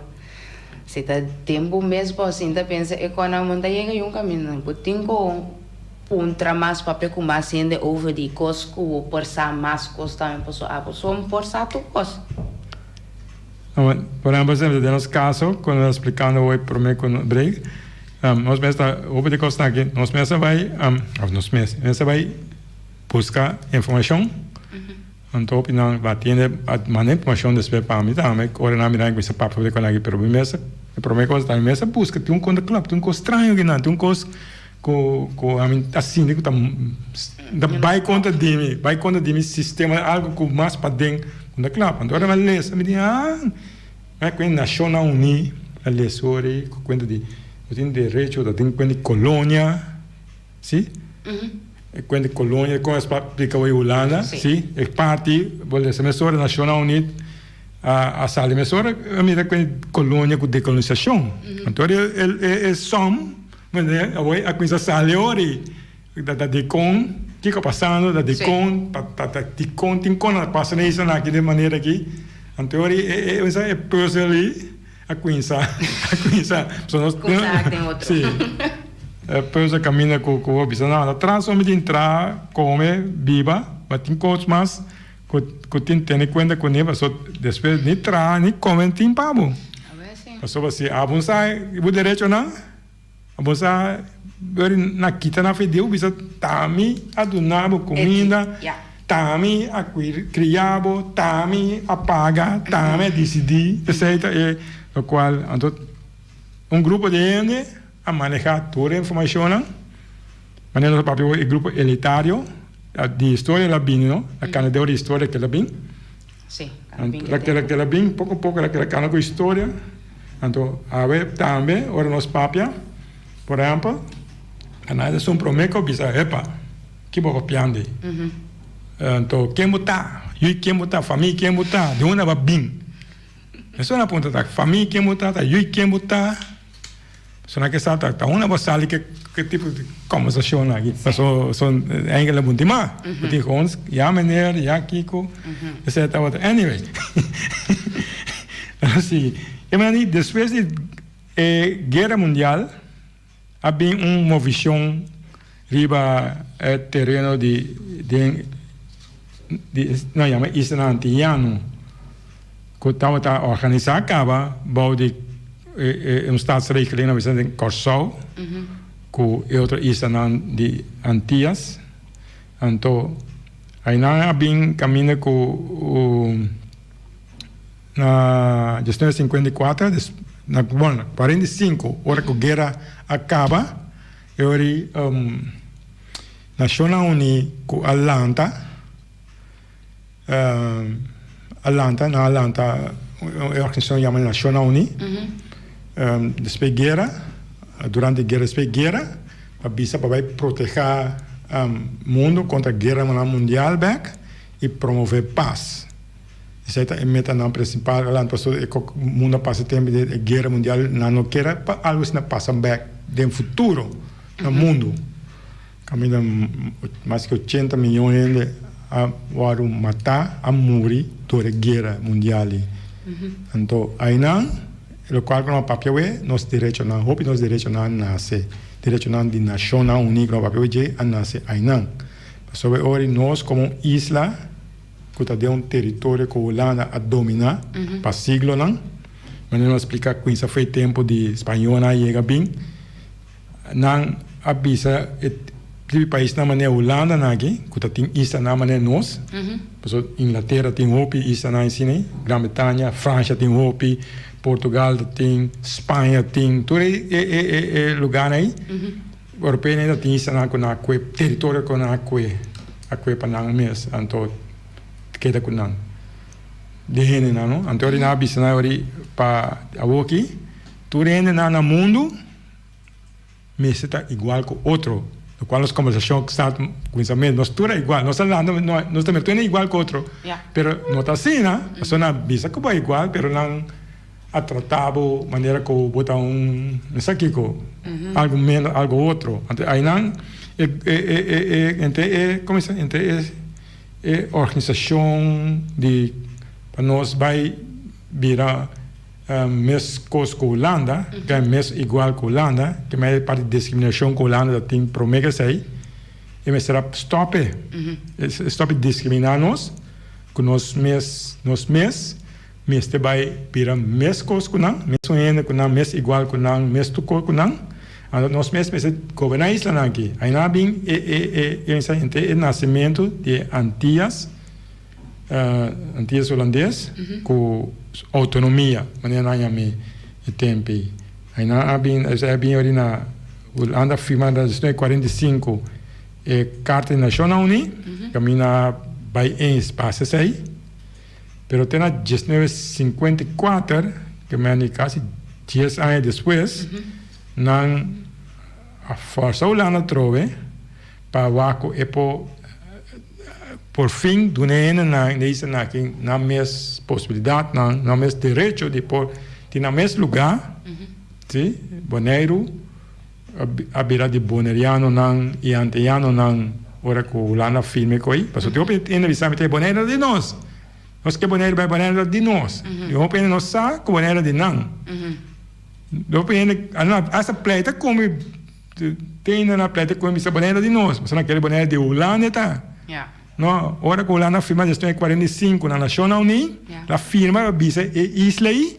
si ta tempu mes bo sinta pensa e kònan bo no ta yega yun kaminda. Bo tin ku. Puntra mas papia ku mas hende over di kos ku bo por sa mas kos tambe paso abo so por sa tur kos. Por ehempel siempre den nos caso cu nos ta splicando hoy prome cu nos break nos mes ta hopi di cosnan aki nos mes a bay of nos mes mes a bay busca informacion anto hopi nan ba tiende a manda informacion despues pa mi tambe ora nan mira mi cuminsa papia di cos aki pero mi mes e prome cos ta mi mes a busca tin un conta club tin un cos straño akinan tin un cos Ku ku ami ta sinti ku ta ta bai kontra di mi, bai kontra di mi sistema, algu ku mas paden ku ta klap. Anto ora mi a lesa mi di ah, mi ku e Nashonnan Uní a lesa ora ei ku kuenta di bo tin derecho ta tin kuenta di kolonia, si? E kuenta di kolonia kon es aplika awor Hulanda, si? E parti bo lesa mesora Nashonnan Uní a sali mesora a mira ku e kolonia ku dekolonisashon. Anto ora e sòm. Mende awor a cuminsa sali ori ta ta dicon kico pasando ta dicon ta ta ta dicon tin con a pasa na isla aki den manera aki anto ori e e e puzzel ei a cuminsa a cuminsa so nos Cuminsa den otro. si e puzzel caminda cu cu bo bisa no ta tras mi tin traha come biba ma tin cos mas cu cu tin tene cuenta cune paso despues ni traha ni come tin pa bo pasobra si abo sa bo derechonan. Bo sa wor na kita na fideo bisa tami a duna bo kuminda, tami a kria bo, tami a paga, tami a disidí, esei ta e lokual. Anto un grupo di hende a manehá tur e informashonnan, manera nos a papia e grupo elitario di historia el a bini no, a kanda dor di historia ke el a bin. La keda keda bin poko poko la keda kana ku historia. Anto awe tambe ora nos papia, por ehempel, a nan esun prome ku bisa, Epa, ki bo papiando ei? Anto ken bo ta? Yui ken bo ta? Famia ken bo ta? Di unda bo a bin? Esun a puntra ta, famia ken bo ta? Ta yui ken bo ta? So nan ke sa ta unda bo sali ke ke tipo di kombersashon aki. Paso son enkele bo ntima. Bo tin gewoon ya meneer, ya kiko. Esei tabata anyway. Nos sigui. E manera di despues di e guera mundial a bin un movishon riba e tereno di den di nan yama islanan antiano ku tabata organisá kaba bou di e un staatsregeling nan bisa den Kòrsou ku e otro islanan di Antias anto ainan a bin kaminda ku na 1954 na bueno 45 ora ku guera a kaba. E ora ei Nashonnan Uní ku a lanta, a lanta, nan a lanta e organisashon yama Nashonnan Uní despues guera, durante guera, despues guera pa bisa pa bai protehá mundu kontra gueranan mundial bèk i promové pas. Esei ta e metanan prinsipal. A lanta pasobra e mundu a pasa tempu di e guera mundial, nan no kere pa algu asina pasa bek den futuro na mundu. Kaminda mas ku ochenta miyon hende a wòrdu matá, a muri dor e guera mundial ei. Anto ainan lokual ku nan a papia awe, nos derechonan, hopi nos derechonan a nase, derechonan di Nashonnan Uní ku nan a papia awe dje a nase ainan. Pasobra e ora nos komo un isla. ku ta den un teritorio ku Hulanda a dominá pa siglonan. Manera nos a splika kuinsa foi e tempu di spañónan a yega bin, nan a bisa e tipo di paisnan manera Hulanda nan aki, ku ta tin islanan manera nos, pasobra Inglatera tin hopi islanan asina, Gran Bretania, Fransha tin hopi, Portugal ta tin, Spaña tin, tur e lugarnan ei. Europeonan ta tin islanan ku nan a kue, teritorio ku nan a kue, a kue pa nan mes, anto keda ku nan. Di hendenan no. Anto ora nan a bisa nan ora pa awoki tur hendenan na mundu mester ta igual ku otro. Lokual nos kombersashon sa kuminsamentu, nos tur a igual, nos ta landa, nos ta mester igual ku otro, pero no ta asina, pasobra nan a bisa ku bo a igual, pero nan. A trata bo manera ku bo ta un no sa kiko, algu menos, algu otro. Anto ainan e e e e entre e komo se entre e e organisashon di pa nos bai bira mes kos ku Hulanda, ke mes igual ku Hulanda, ke mei parti di diskriminashon ku Hulanda ta tin promé ke esei, e mester a stòp e, stòp di diskriminá nos ku nos mes nos mes. Mester bai bira meskos ku nan, mesun hende ku nan, mes igual ku nan, mes tukor ku nan. Anto nos mes mester goberná e islanan aki. Ainan a bin e e e e mensahe henter e nasementu di e Antias, Antias Hulandes ku outonomia, manera nan yam'é e tempu ei. Ainan a bin, esei a bin ori na Hulanda a firma na 1945 e Karta di Nashonnan Uní, kaminda bai eens pasa esei. Pero te na 1954, ke men di kasi dies aña despues, nan a forsa Hulanda atrobe pa wak ku e por por fin duna e hendenan den isla aki nan mes posibilidatnan, nan mes derecho di por tin nan mes lugá, si, Boneiru a bira di bonerianonan i anteyanonan ora ku Hulanda firme ku ei. Pasobra tin hopi hende bisa mi ta e Boneiru ta di nos. Nos ke Boneiru bai Boneiru ta di nos. I hopi hende no sa ku Boneiru ta di nan. Hopi hende asta pleita ku mi tin hende na pleita ku mi bisa Boneiru ta di nos. Pasobra nan kere Boneiru di Hulanda ta. No, ora ku Hulanda firma despues di 45 na Nashonnan Uní, la firma pa bisa e isla ei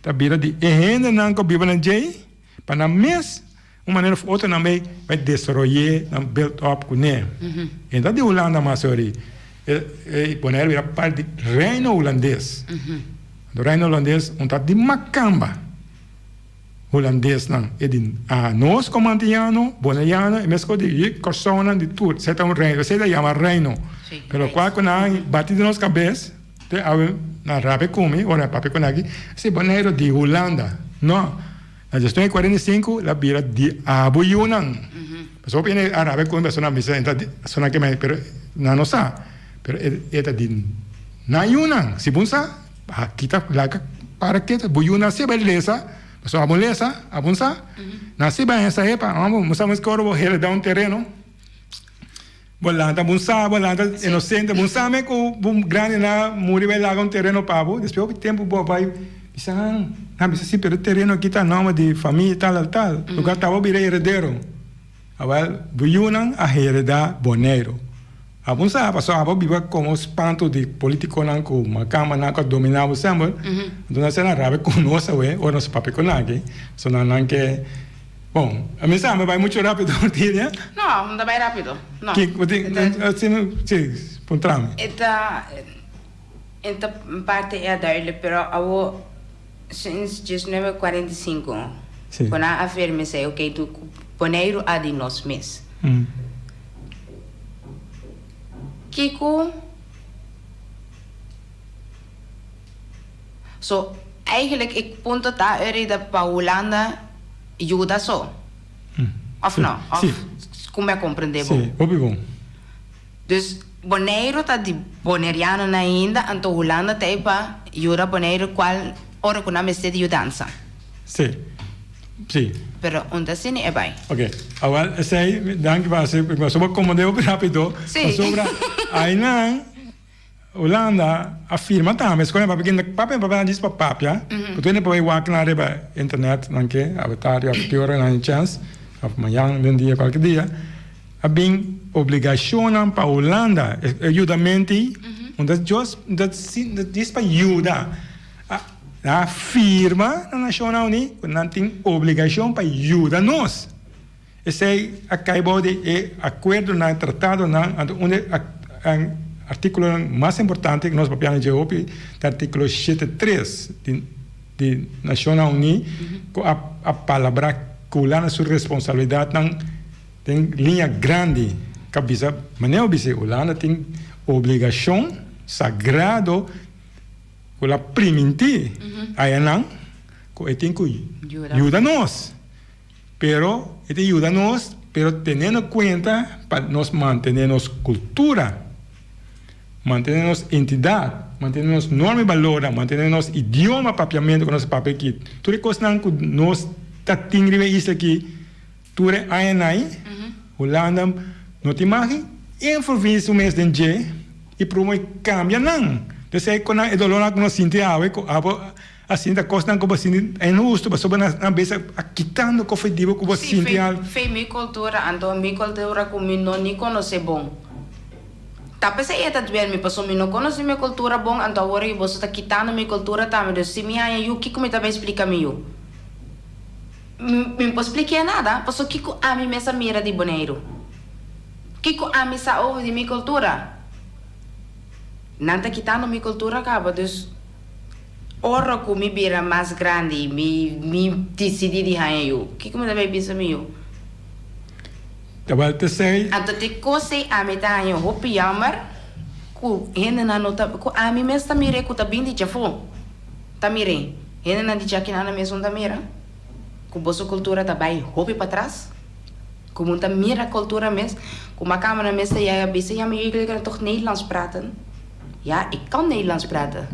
ta bira di e hendenan ku biba na djei. Pa nan mes, un manera of otro nan bay bay desaroy'é, nan build up kuné. E no ta di Hulanda mas ori. E Bonaire bira parti di Reino Hulandes. Anto Reino Hulandes un ta di makamba Hulandesnan. E di anos komo Antiyano, Boneriano, e meskos di Kòrsounan, di tur. Esei ta un reino, esei ta yama reino. Pero kua ku nan bati den nos kabes. Te awe nan rabia ku mi ora papia ku nan aki, si Boneiru di Hulanda. No, na diesnuebe i kuarenta i sinku la bira di abo yunan. Pasobra hopi hende a rabia ku mi pasobra nan bisa e ta di sona ke pero nan no sa. Pero e ta di nan yunan. Si bo sa, kita laga para ketu. Bo yunan si a bai lesa. Pasobra abo lesa, abo sa, nan si bai hesa hepa, amo bo sa mes ki ora bo hereda un tereno, bo lanta bo sa, bo lanta inosente, bo sa me ku bo grandinan muri bai laga un tereno pa bo, despues hopi tempu bo a bai bisa nan, nan bisa si pero e tereno aki ta nomber di famia tal al tal, lugar ta bo bira heredero. Awel, bo yunan a hereda Boneiru. Abo sa, pasobra abo biba komo spantu di politikonan ku makamanan ku a dominá bo semper. Anto nan sena rabia ku nos awe ora nos papia ku nan aki. So nan nan ke, bon, mi sa mi bai muchu rapido Ortilia. No, no ta bai rapido, no. Ki, bo tin, si, puntra mi. E ta, e ta parti e a duidelijk, pero awo. Sinds diesnuebe kuarenta i sinku ku nan a firma esei oke tu ku Boneiru a di nos mes. Kiko So eigenlijk e punto ta ora da pa Hulanda yuda so of no? Of ku mi a komprende bo? Si, hopi bon. Dus Boneiru ta di Bonerianonan ainda, anto Hulanda ta ei pa yuda Boneiru cual ora cu nan mester di yudansa. Sí, sí. Pero un ta asina e bai. Ok, awel esei, danki pa hasi, pasobra bo komprende hopi rapido, Sí. pasobra ainan Hulanda a firma tambe, escoge papia kende papia papia nan djis pa papia, ku tur hende por bai wak nan riba internet nan ke, awe tardi of ki ora nan tin chance, of mañan den dia cualke dia. A bin obligacionnan pa Hulanda, e yudamento ei, un ta just, un ta djis pa yuda. Nan a firma na Nacionnan Uní cu nan tin obligacion pa yuda nos. Esei a cay bao di e acuerdonan, e tratadonan, anto un di e articulonan mas importante cu nos papia na dje hopi ta articulo 73 di Nacionnan Uní cu a palabra cu Hulanda su responsabilidadnan. Den liña grandi ka bisa manera bo bisa Hulanda tin obligashon sagrado ku la primintí ayanan ku e tin ku yuda nos. Pero e tin yuda nos pero teniendo kuenta pa nos mantené nos kultura, mantené nos entidat, mantené nos norma i balornan, mantené nos idioma papiamentu ku nos ta papia aki. Tur e kosnan ku nos ta tin riba e isla aki. Tur e añanan ei, Hulanda no tin mag influí su mes den dje i promove kambia nan. P'esei ku nan e dolornan ku nos sinti awe, ku abo a sinti ta kosnan ku bo a sinti ta inhustu pasobra nan bes a kitando kofe di bo ku bo a sinti al. Sí, fe mi kultura, anto mi kultura ku mi no ni konosé bon. Ta p'esei e ta duel mi, pasobra mi no konosé mi kultura bon, anto awor ei boso ta kitando mi kultura tambe. Dus si mi haña yu, kiko mi ta bai splika mi yu? Mi no por spliké nada, paso kiko ami mes a mira di Boneiru? Kiko ami sa over di mi kultura? Nan ta kitando mi kultura kaba, dus ora ku mi bira mas grandi mi mi disidí di haña yu, kiko mi ta bai bisa mi yu? Tabal ta sei. Anto te kos ei ami ta haña hopi jammer ku hendenan no ta, ku ami mes ta mir'é ku ta bin di djafó. Ta mir'é. Hendenan di djakinan mes un ta mira ku boso kultura ta bai hopi patras, ku bo ta mira kultura mes, ku makamanan mes ta yega bisa, ja maar jullie kunnen toch Nederlands praten? Ja, ik kan Nederlands praten,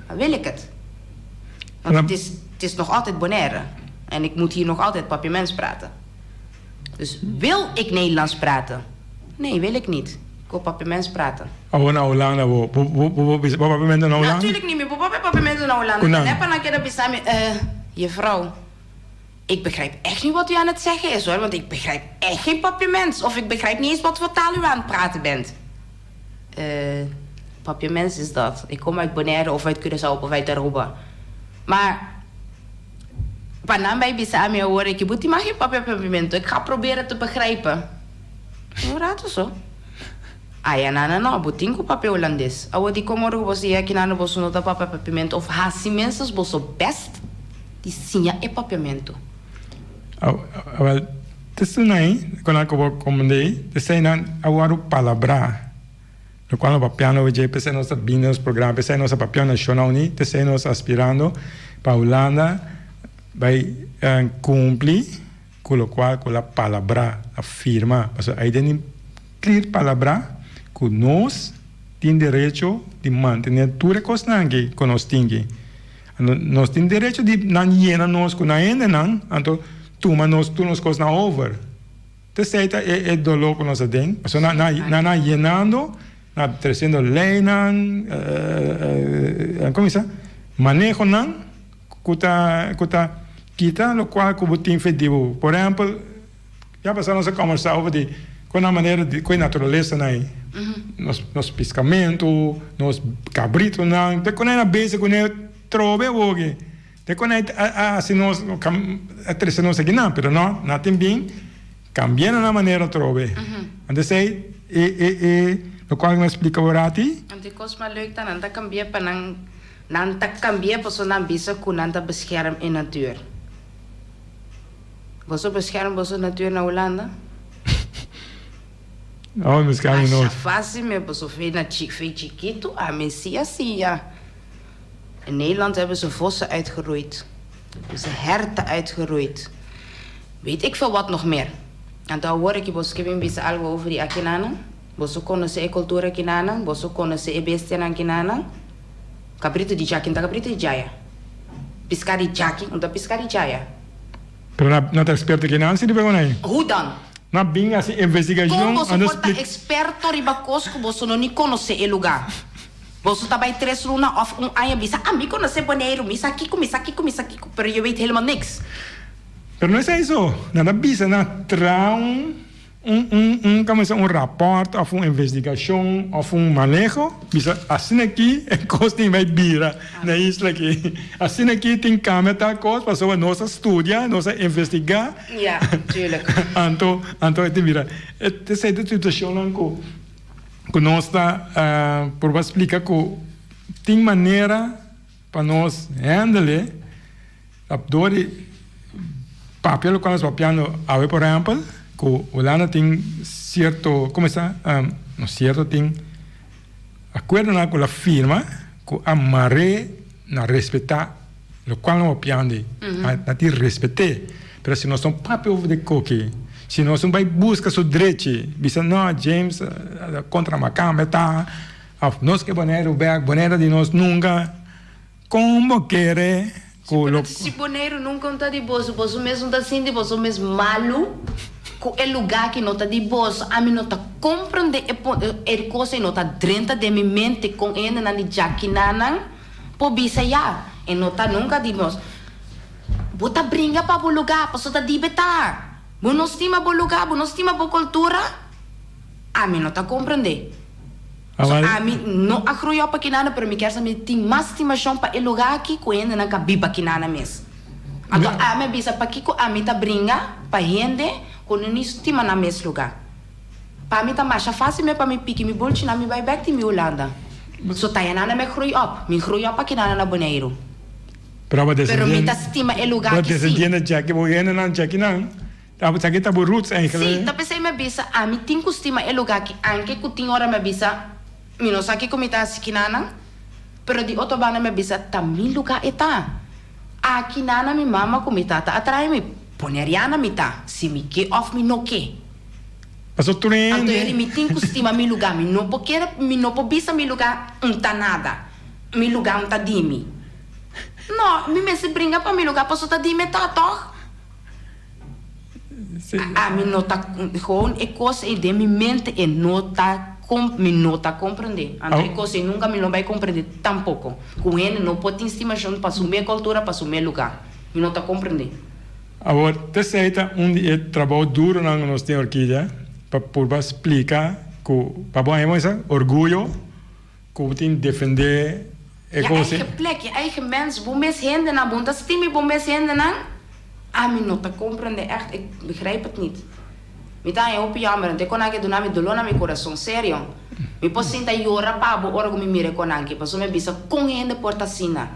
maar wil ik het? Want het is, het is nog altijd Bonaire en ik moet hier nog altijd Papiaments praten. Dus wil ik Nederlands praten? Nee, wil ik niet. Ik wil Papiaments praten. Awor na Hulanda bo bo bo bo bisa bo papiamento na Hulanda? Natuurlijk niet, mi bo papia papiamento na Hulanda. Ku nan? Nepa nan keda bisa mi, eh, juffrouw, ik begrijp echt niet wat u aan het zeggen is hoor, want ik begrijp echt geen Papiaments of ik begrijp niet eens wat voor taal u aan het praten bent. Eh, Papiaments is dat. Ik kom uit Bonaire of uit Curaçao of uit Aruba. Maar pa nan bai bisa mi awor aki, bo tin mag geen papia papiamento, ik ga proberen te begrijpen. Un rato so. Aya nana no, bo tin ku papia hulandes. Awor dikon ora ku bo siña aki nana boso no ta papia papiamentu of hasi mensas boso best di siña e papiamentu? Awel, te sunai ku nan ku bo komand'ei, te eseinan a wòrdu palabrá. Lokual no papiando over dje, p'esei nos ta bini nos programa, p'esei nos ta papia Nashonnan Uní, p'esei nos ta aspirando pa Hulanda bai kumpli ku lokual ku la palabrá, la firma. Pasobra ei den klir palabrá ku nos tin derecho di mantené tur e kosnan aki ku nos tin aki. Anto nos tin derecho di nan yena nos ku nan hendenan, anto tuma nos tur nos kosnan over. T'esei ta e e doló ku nos a den. Pasobra nan nan nan a yenando, nan a tresiendo leinan, komo bisa, manehonan ku ta ku ta kita lokual ku bo tin fe di bo. Por ehèmpel, ya pasá nos a kòmbersá over di kon nan manera di ku e naturalesanan ei, nos nos piskamentu, nos kabritunan, te kon nan a bese kuné trobe awoki. Te kon a a hasi nos a trese nos akinan, pero no, nan tin bin kambia na nan manera atrobe. Anto esei e e e lokual mi a splika bo rati. Anto e kos mas leuk ta nan ta kambia pa nan nan ta kambia pasobra nan bisa ku nan ta bescherm e natuur. Boso bescherm boso natuur na Hulanda? No, bescherm nos. Masha fácil me boso fe na fe chikitu ami si a siña. In Nederland hebben ze vossen uitgeroeid. Hebben ze herten uitgeroeid. Weet ik veel wat nog meer. Anto awor aki boso ke bin bisa algo over di akinanan? Boso konosé e kultura akinanan? Boso konosé e bestianan akinanan? Kabritu di djaki, un ta kabritu di djaya. Piská di djaki, un ta piská di djaya. Pero na na ta eksperto akinan si riba e konai? Hoe dan? Na bin hasi investigashon Kon boso ando por ta splik. eksperto riba kos ku boso no ni konosé e lugá? Boso ta bai tres luna of un aña bisa, ah, mi conoce Boneiru, mi sa kico, mi sa kico, mi sa kico, pero je weet helemaal niks. Pero no esei so, nan ta bisa nan traha un, un, un, un, como bisa, un rapport of un investigacion of un maneho, bisa asina aki e cos tin bai bira na e isla aki, asina aki tin cambia tal cos pasobra nos a studia, nos a investiga, Ja, tuurlijk. anto, anto e tin bira. Esei ta situacionnan cu. Ku nos ta purba splika ku tin manera pa nos handle dor di papia lokual nos papiando awe por ehèmpel ku Hulanda tin sierto komo esta no sierto tin akuerdonan ku la firma ku a mar'é na respetá lokual nos papiando ei na tin respet'é. Pero si nos no papia over di koki, si nos no bai buska su drechi, bisa no James kontra makamba e ta, of nos ke Boneiru bek, Boneiru di nos nunka, kon bo kere ku lo. Si Boneiru nunka un ta di boso, boso mes no ta sinti boso mes malu ku e lugá ki no ta di boso? Ami no ta komprende e e kos ei no ta drenta den mi mente kon e hendenan di djakinanan por bisa ya e no ta nunka di nos. Bo ta bringa pa bo lugá, pasobra ta di be ta. Bo no stima bo lugá, bo no stima bo kultura? Ami no ta komprendé. So ami no a groei op akinana, pero mi kier sa mi tin mas stimashon pa e lugá aki ku hendenan ka biba akinana mes. Anto ami a bisa pakiko ami ta bringa pa hende ku no ni stima nan mes lugá. Pa mi ta masha fácil me pa mi piki mi bulchinan mi bai bèk di mi Hulanda. So ta yanana mi a groei op. Mi groei op akinana na Boneiru. Pero abo Pero mi ta stima e lugar Bo ki si. descendiente djaki, bo hendenan djaki nan, abo esaki ta bo roots eigenlijk. Si, ta p'esei mi a bisa, ami tin ku stima e lugar ki, anke ku tin ora mi a bisa, mi no sa kiko mi ta hasi kinanan, pero di otro banda mi a bisa, ta mi lugar e ta. Aki nana mi mama ku mi tata a trae mi, Boneriana mi ta, si mi ke òf mi no ke. Paso tur Anto hende. yori mi tin ku stima mi lugar, mi no por kere, mi no por bisa mi lugar un ta nada, mi lugar un ta di mi. No, mi mester bringa pa mi lugar paso ta di mi ta tog. Ami no ta, gewoon e cos ey den mi mente e no ta, mi no ta comprende. Anto e cos ey nunca mi lo bay comprende tampoco. Cu hende no por tin stimacion pa su me cultura, pa su me lugar. Mi no ta comprende. Awor, t'esey ta un di e trabou duronan cu nos tin Orquídea, pa purba splica cu, pa bo haya bo orguyo. Ku bo tin defendé e Je kos ei. eigen plek, je eigen mens, bo mes hendenan, bo no ta stima bo mes hendenan? Ami no ta comprende echt, ik begrijp het niet. Mi ta haña hopi jammer, anto e konanki a duna mi doló na mi kurason, serio. Mi por sinta yora pa bo ora ku mi mira e konanki, pasobra mi a bisa kon hende por ta asina?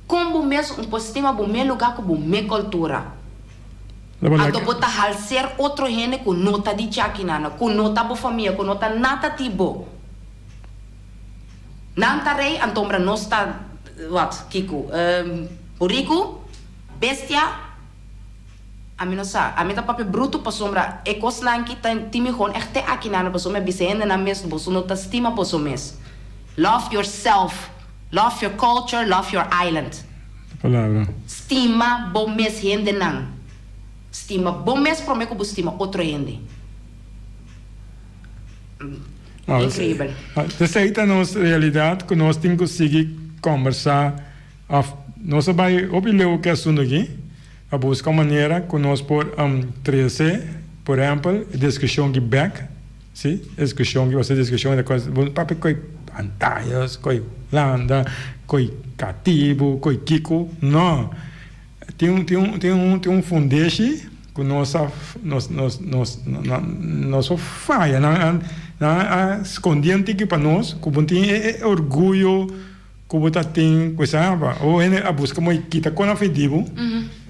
Kon bo mes un por stima bo mes lugá ku bo mes kultura? Anto bo ta halser otro hende ku no ta di djakinana, ku no ta bo famia, ku no ta nada di bo. Nan ta rei antombra nos ta wat kico burico bestia ami no sa ami ta papia bruto pasobra e cosnan ki ta tin mi gewoon echt te aki nan pasobra mi a bisa hendenan mes boso no ta stima boso mes love yourself. Love your culture, love your island. Palabra. Stima bo mes hendenan. Stima bo mes prome ku bo stima otro hende. Increibel. Esei ta nos realidad ku nos tin ku sigui kombersá òf nos a bai hopi leu ku e asuntu aki pa buska un manera ku nos por trese por ehèmpel e diskushon aki bèk. Si, e diskushon ki boso diskushon ta kos bo papia koi pantayas, koi Hulanda, koi katibu, koi kiko, no. Tin un tin un tin un tin un fundeshi ku nos a nos nos nos nos a faya, nan a nan a skonde un tiki pa nos ku bo tin e e orguyo ku bo ta tin ku esei pa ora hende a buska moe kita kon a fidi bo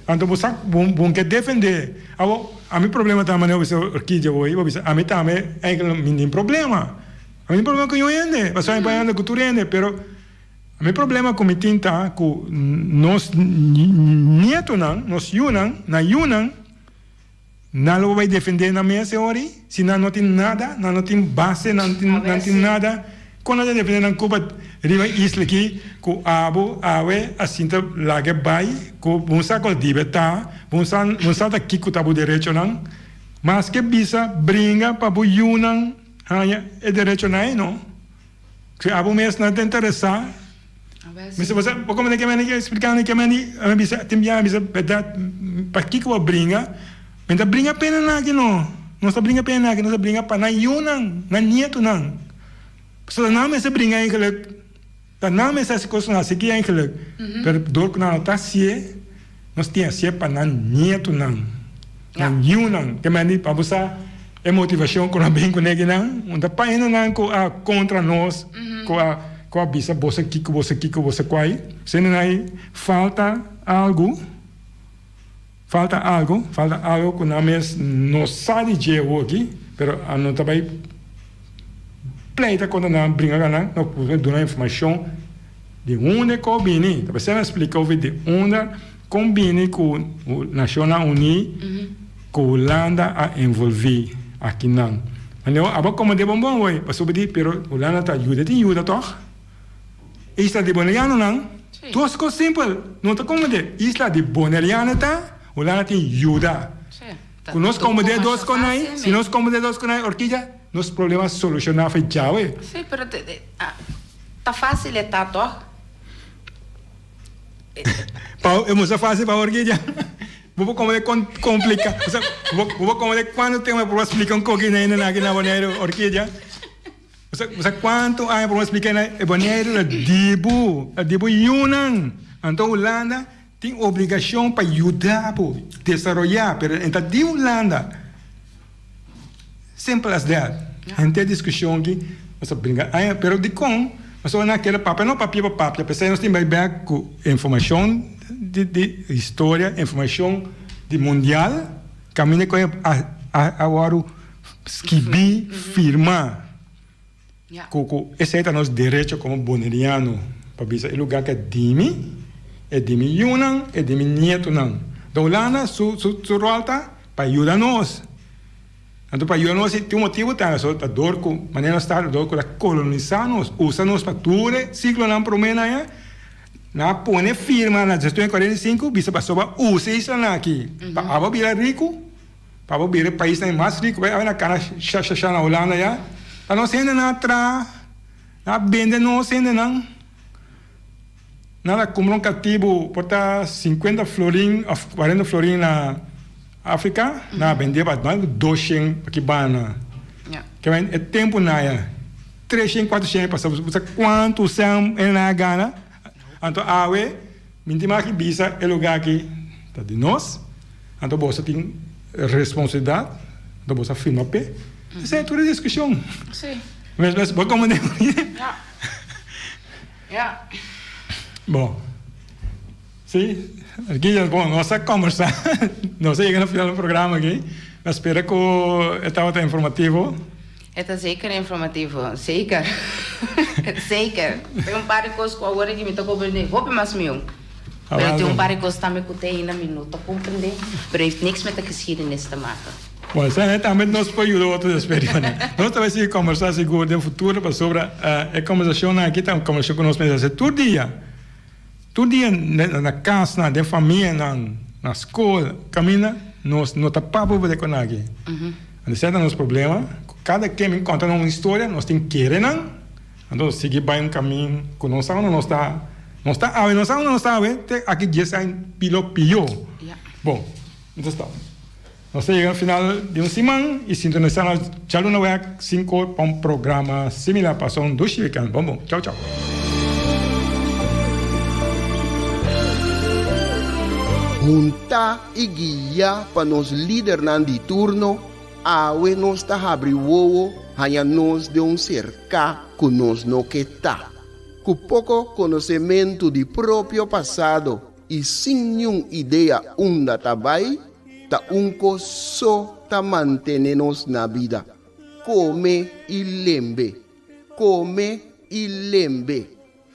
anto bo sa bo bo ke defende awor ami problema ta manera bo bisa orkidia bo bo bisa ami tambe eigenlijk mi tin problema ami tin problema ku niun hende pasobra mi por anda ku tur hende pero ami problema ku mi tin ta ku nos nietonan nos yunan nan yunan. Nan lo bai defendé nan mes e ora ei? Si nan no tin nada, nan no tin base, nan no tin, nan tin nada, kon nan ta defendé nan Cuba riba e isla aki ku abo awe a sinta laga e bai ku bo sa kos dibe ta, bo sa, bo sa ta kiko ta bo derechonan? Maske bisa bringa pa bo yunan haña e derechonan ei no. Si abo mes no ta interesá. Mi sa bo komprende ke meni splikando ke meni mi bisa tin bia mi bisa bèrdat pakiko bo bringa mi ta bringa pena nan aki no nos ta bringa pena nan aki nos ta bringa pa nan yunan nan nietunan pasobra nan mester bringa eigenlik ta nan mester hasi kos nan hasi eigenlik pero dor ku nan no ta hasié nos tin hasié pa nan nietunan nan yunan ke meni pa bo sa e motivashon ku nan bin kuné kinan un ta pa hendenan ku a kontra nos ku a ku a bisa boso kiko boso kiko boso kuai si hendenan ei falta algu falta algu falta algu ku nan mes no sa di dje awoki pero a no ta bai pleita kontra nan bringa ku nan no por duna informashon di unda ku a bini ta p'esei nan splika ofi di unda Kon bini ku Nashonnan Uní ku Hulanda a envolví akinan? Manera abo komand'é bon bon hoy pasobra di pero Hulanda ta yuda tin yuda tòg? Isla di Bonerianonan dos kos simpel no ta komand'é isla di Boneriano ta Hulanda tin yuda ku nos komand'é dos konai si nos komand'é dos konai Orkidia nos problema solushoná fe djawe. Sí pero ta fásil e ta tòg? Pa e musa fácil pa Orquídea. Bo por komprende kon kompliká. Osea, bo bo por komprende kuantu tempu por splika un koki na hende aki na Boneiru, Orquídea. Osea, osea kuantu aña por splika na e Boneiru ta di bo, ta di bo yunan. Anto Hulanda tin obligashon pa yuda bo desaroyá, pero e ta di Hulanda. Simple as that. Henter diskushon aki nos ta bringa aña, pero dikon pasobra nan kere papia no papia pa papia, p'esei nos tin bai bek ku informashon di di historia, informashon di mundial kaminda ku a wòrdu skibí, firmá. Ku ku esei ta nos derecho komo boneriano pa bisa e lugá ke di mi, e di mi yunan, e di mi nietunan. Da Hulanda su su su ròl ta pa yuda nos. Anto pa yuda nos tin un motibu ta so ta dor ku manera nos ta dor ku ta kolonisá nos, usa nos pa tur e siglonan promé nan ya, nan a pone firma na 1645 bisa pasobra usa e islanan aki pa abo bira riku. Pa bo bira e paisnan e mas rico bai awe na cana sha sha sha na Hulanda ya ta nos hendenan a traha nan a bende nos hendenan nan a cumpra un catibu por ta 50 florin of 40 florin na Africa nan a bende pa mas di 200 aki banda kimen e tempo nan ya 300 400 pasa bo sa cuanto cen nan a gana anto awe Mi tin maki bisa e lugar aki ta di nos, anto boso tin responsabilidad, anto boso a firma p'e. Esei e tur e discusion. Sí. Mes mes bo como den. Ja. Ja. Bon. Sí, aki ya bon, nos a combersa, nos a yega na final di programa aki. Mi a spera cu e tabata informativo. E ta zeker informativo, zeker. Zeker. Tin un par di kos ku awor aki mi ta komprendé hopi mas mió. Pero tin un par di kos tambe ku te ainda mi no ta komprendé, pero heeft niks met de geschiedenis te maken. Bon, esei tambe nos por yuda otro despues di manera. Nos ta bai sigui kombersá sigur den futuro pasobra e kombersashonnan aki ta un kombersashon ku nos mester hasi tur dia. Tur dia na kasnan, den famianan, na skol, kaminda nos no ta papia over di e kosnan aki. Anto esei ta nos problema. Kada ken bin konta nos un historia, nos tin kere nan. Anto sigui bai un kamin ku nos sa unda nos ta, nos ta awe, nos sa unda nos ta awe, te aki dies aña pilo pio. Bon, mi ta stop. Nos ta yega na final di un siman i sintonisá nos djaluna wèk sinkor pa un programa similar. Pasa un dushi wikènt. Bon bon. Chau chau. Huntá i guiá pa nos lidernan di turno, awe nos ta habri wowo haña nos den un serká ku nos no ke ta. Ku poko konosementu di propio pasado i sin niun idea unda ta bai, ta un kos so ta mantene nos na bida, kome i lembe, kome i lembe.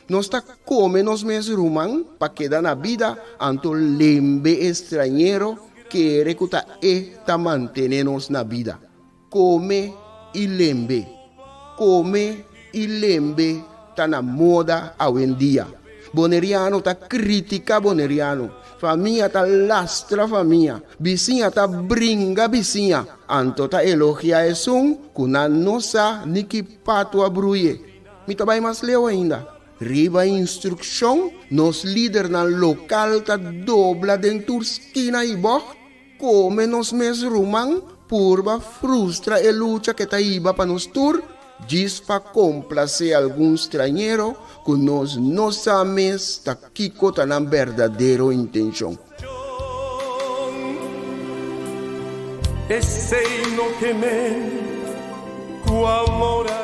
Nos ta kome nos mes ruman pa keda na bida, anto lembe e strañero kere ku ta e ta mantene nos na bida. Kome i lembe. Kome i lembe ta na moda awendia. Boneriano ta kritika boneriano, famia ta lastra famia, bisiña ta bringa bisiña, anto ta elogia esun ku nan no sa ni ki patu a bruye. Mi ta bai mas leu ainda. Riba instrukshon, nos lidernan lokal ta dobla den tur skina i bògt. Kome nos mes ruman purba frustra e lucha ke ta hiba pa nos tur, djis pa komplasé algun strañero ku nos no sa mes ta kiko ta nan berdadero intenshon. Esei no ke men ku amor a.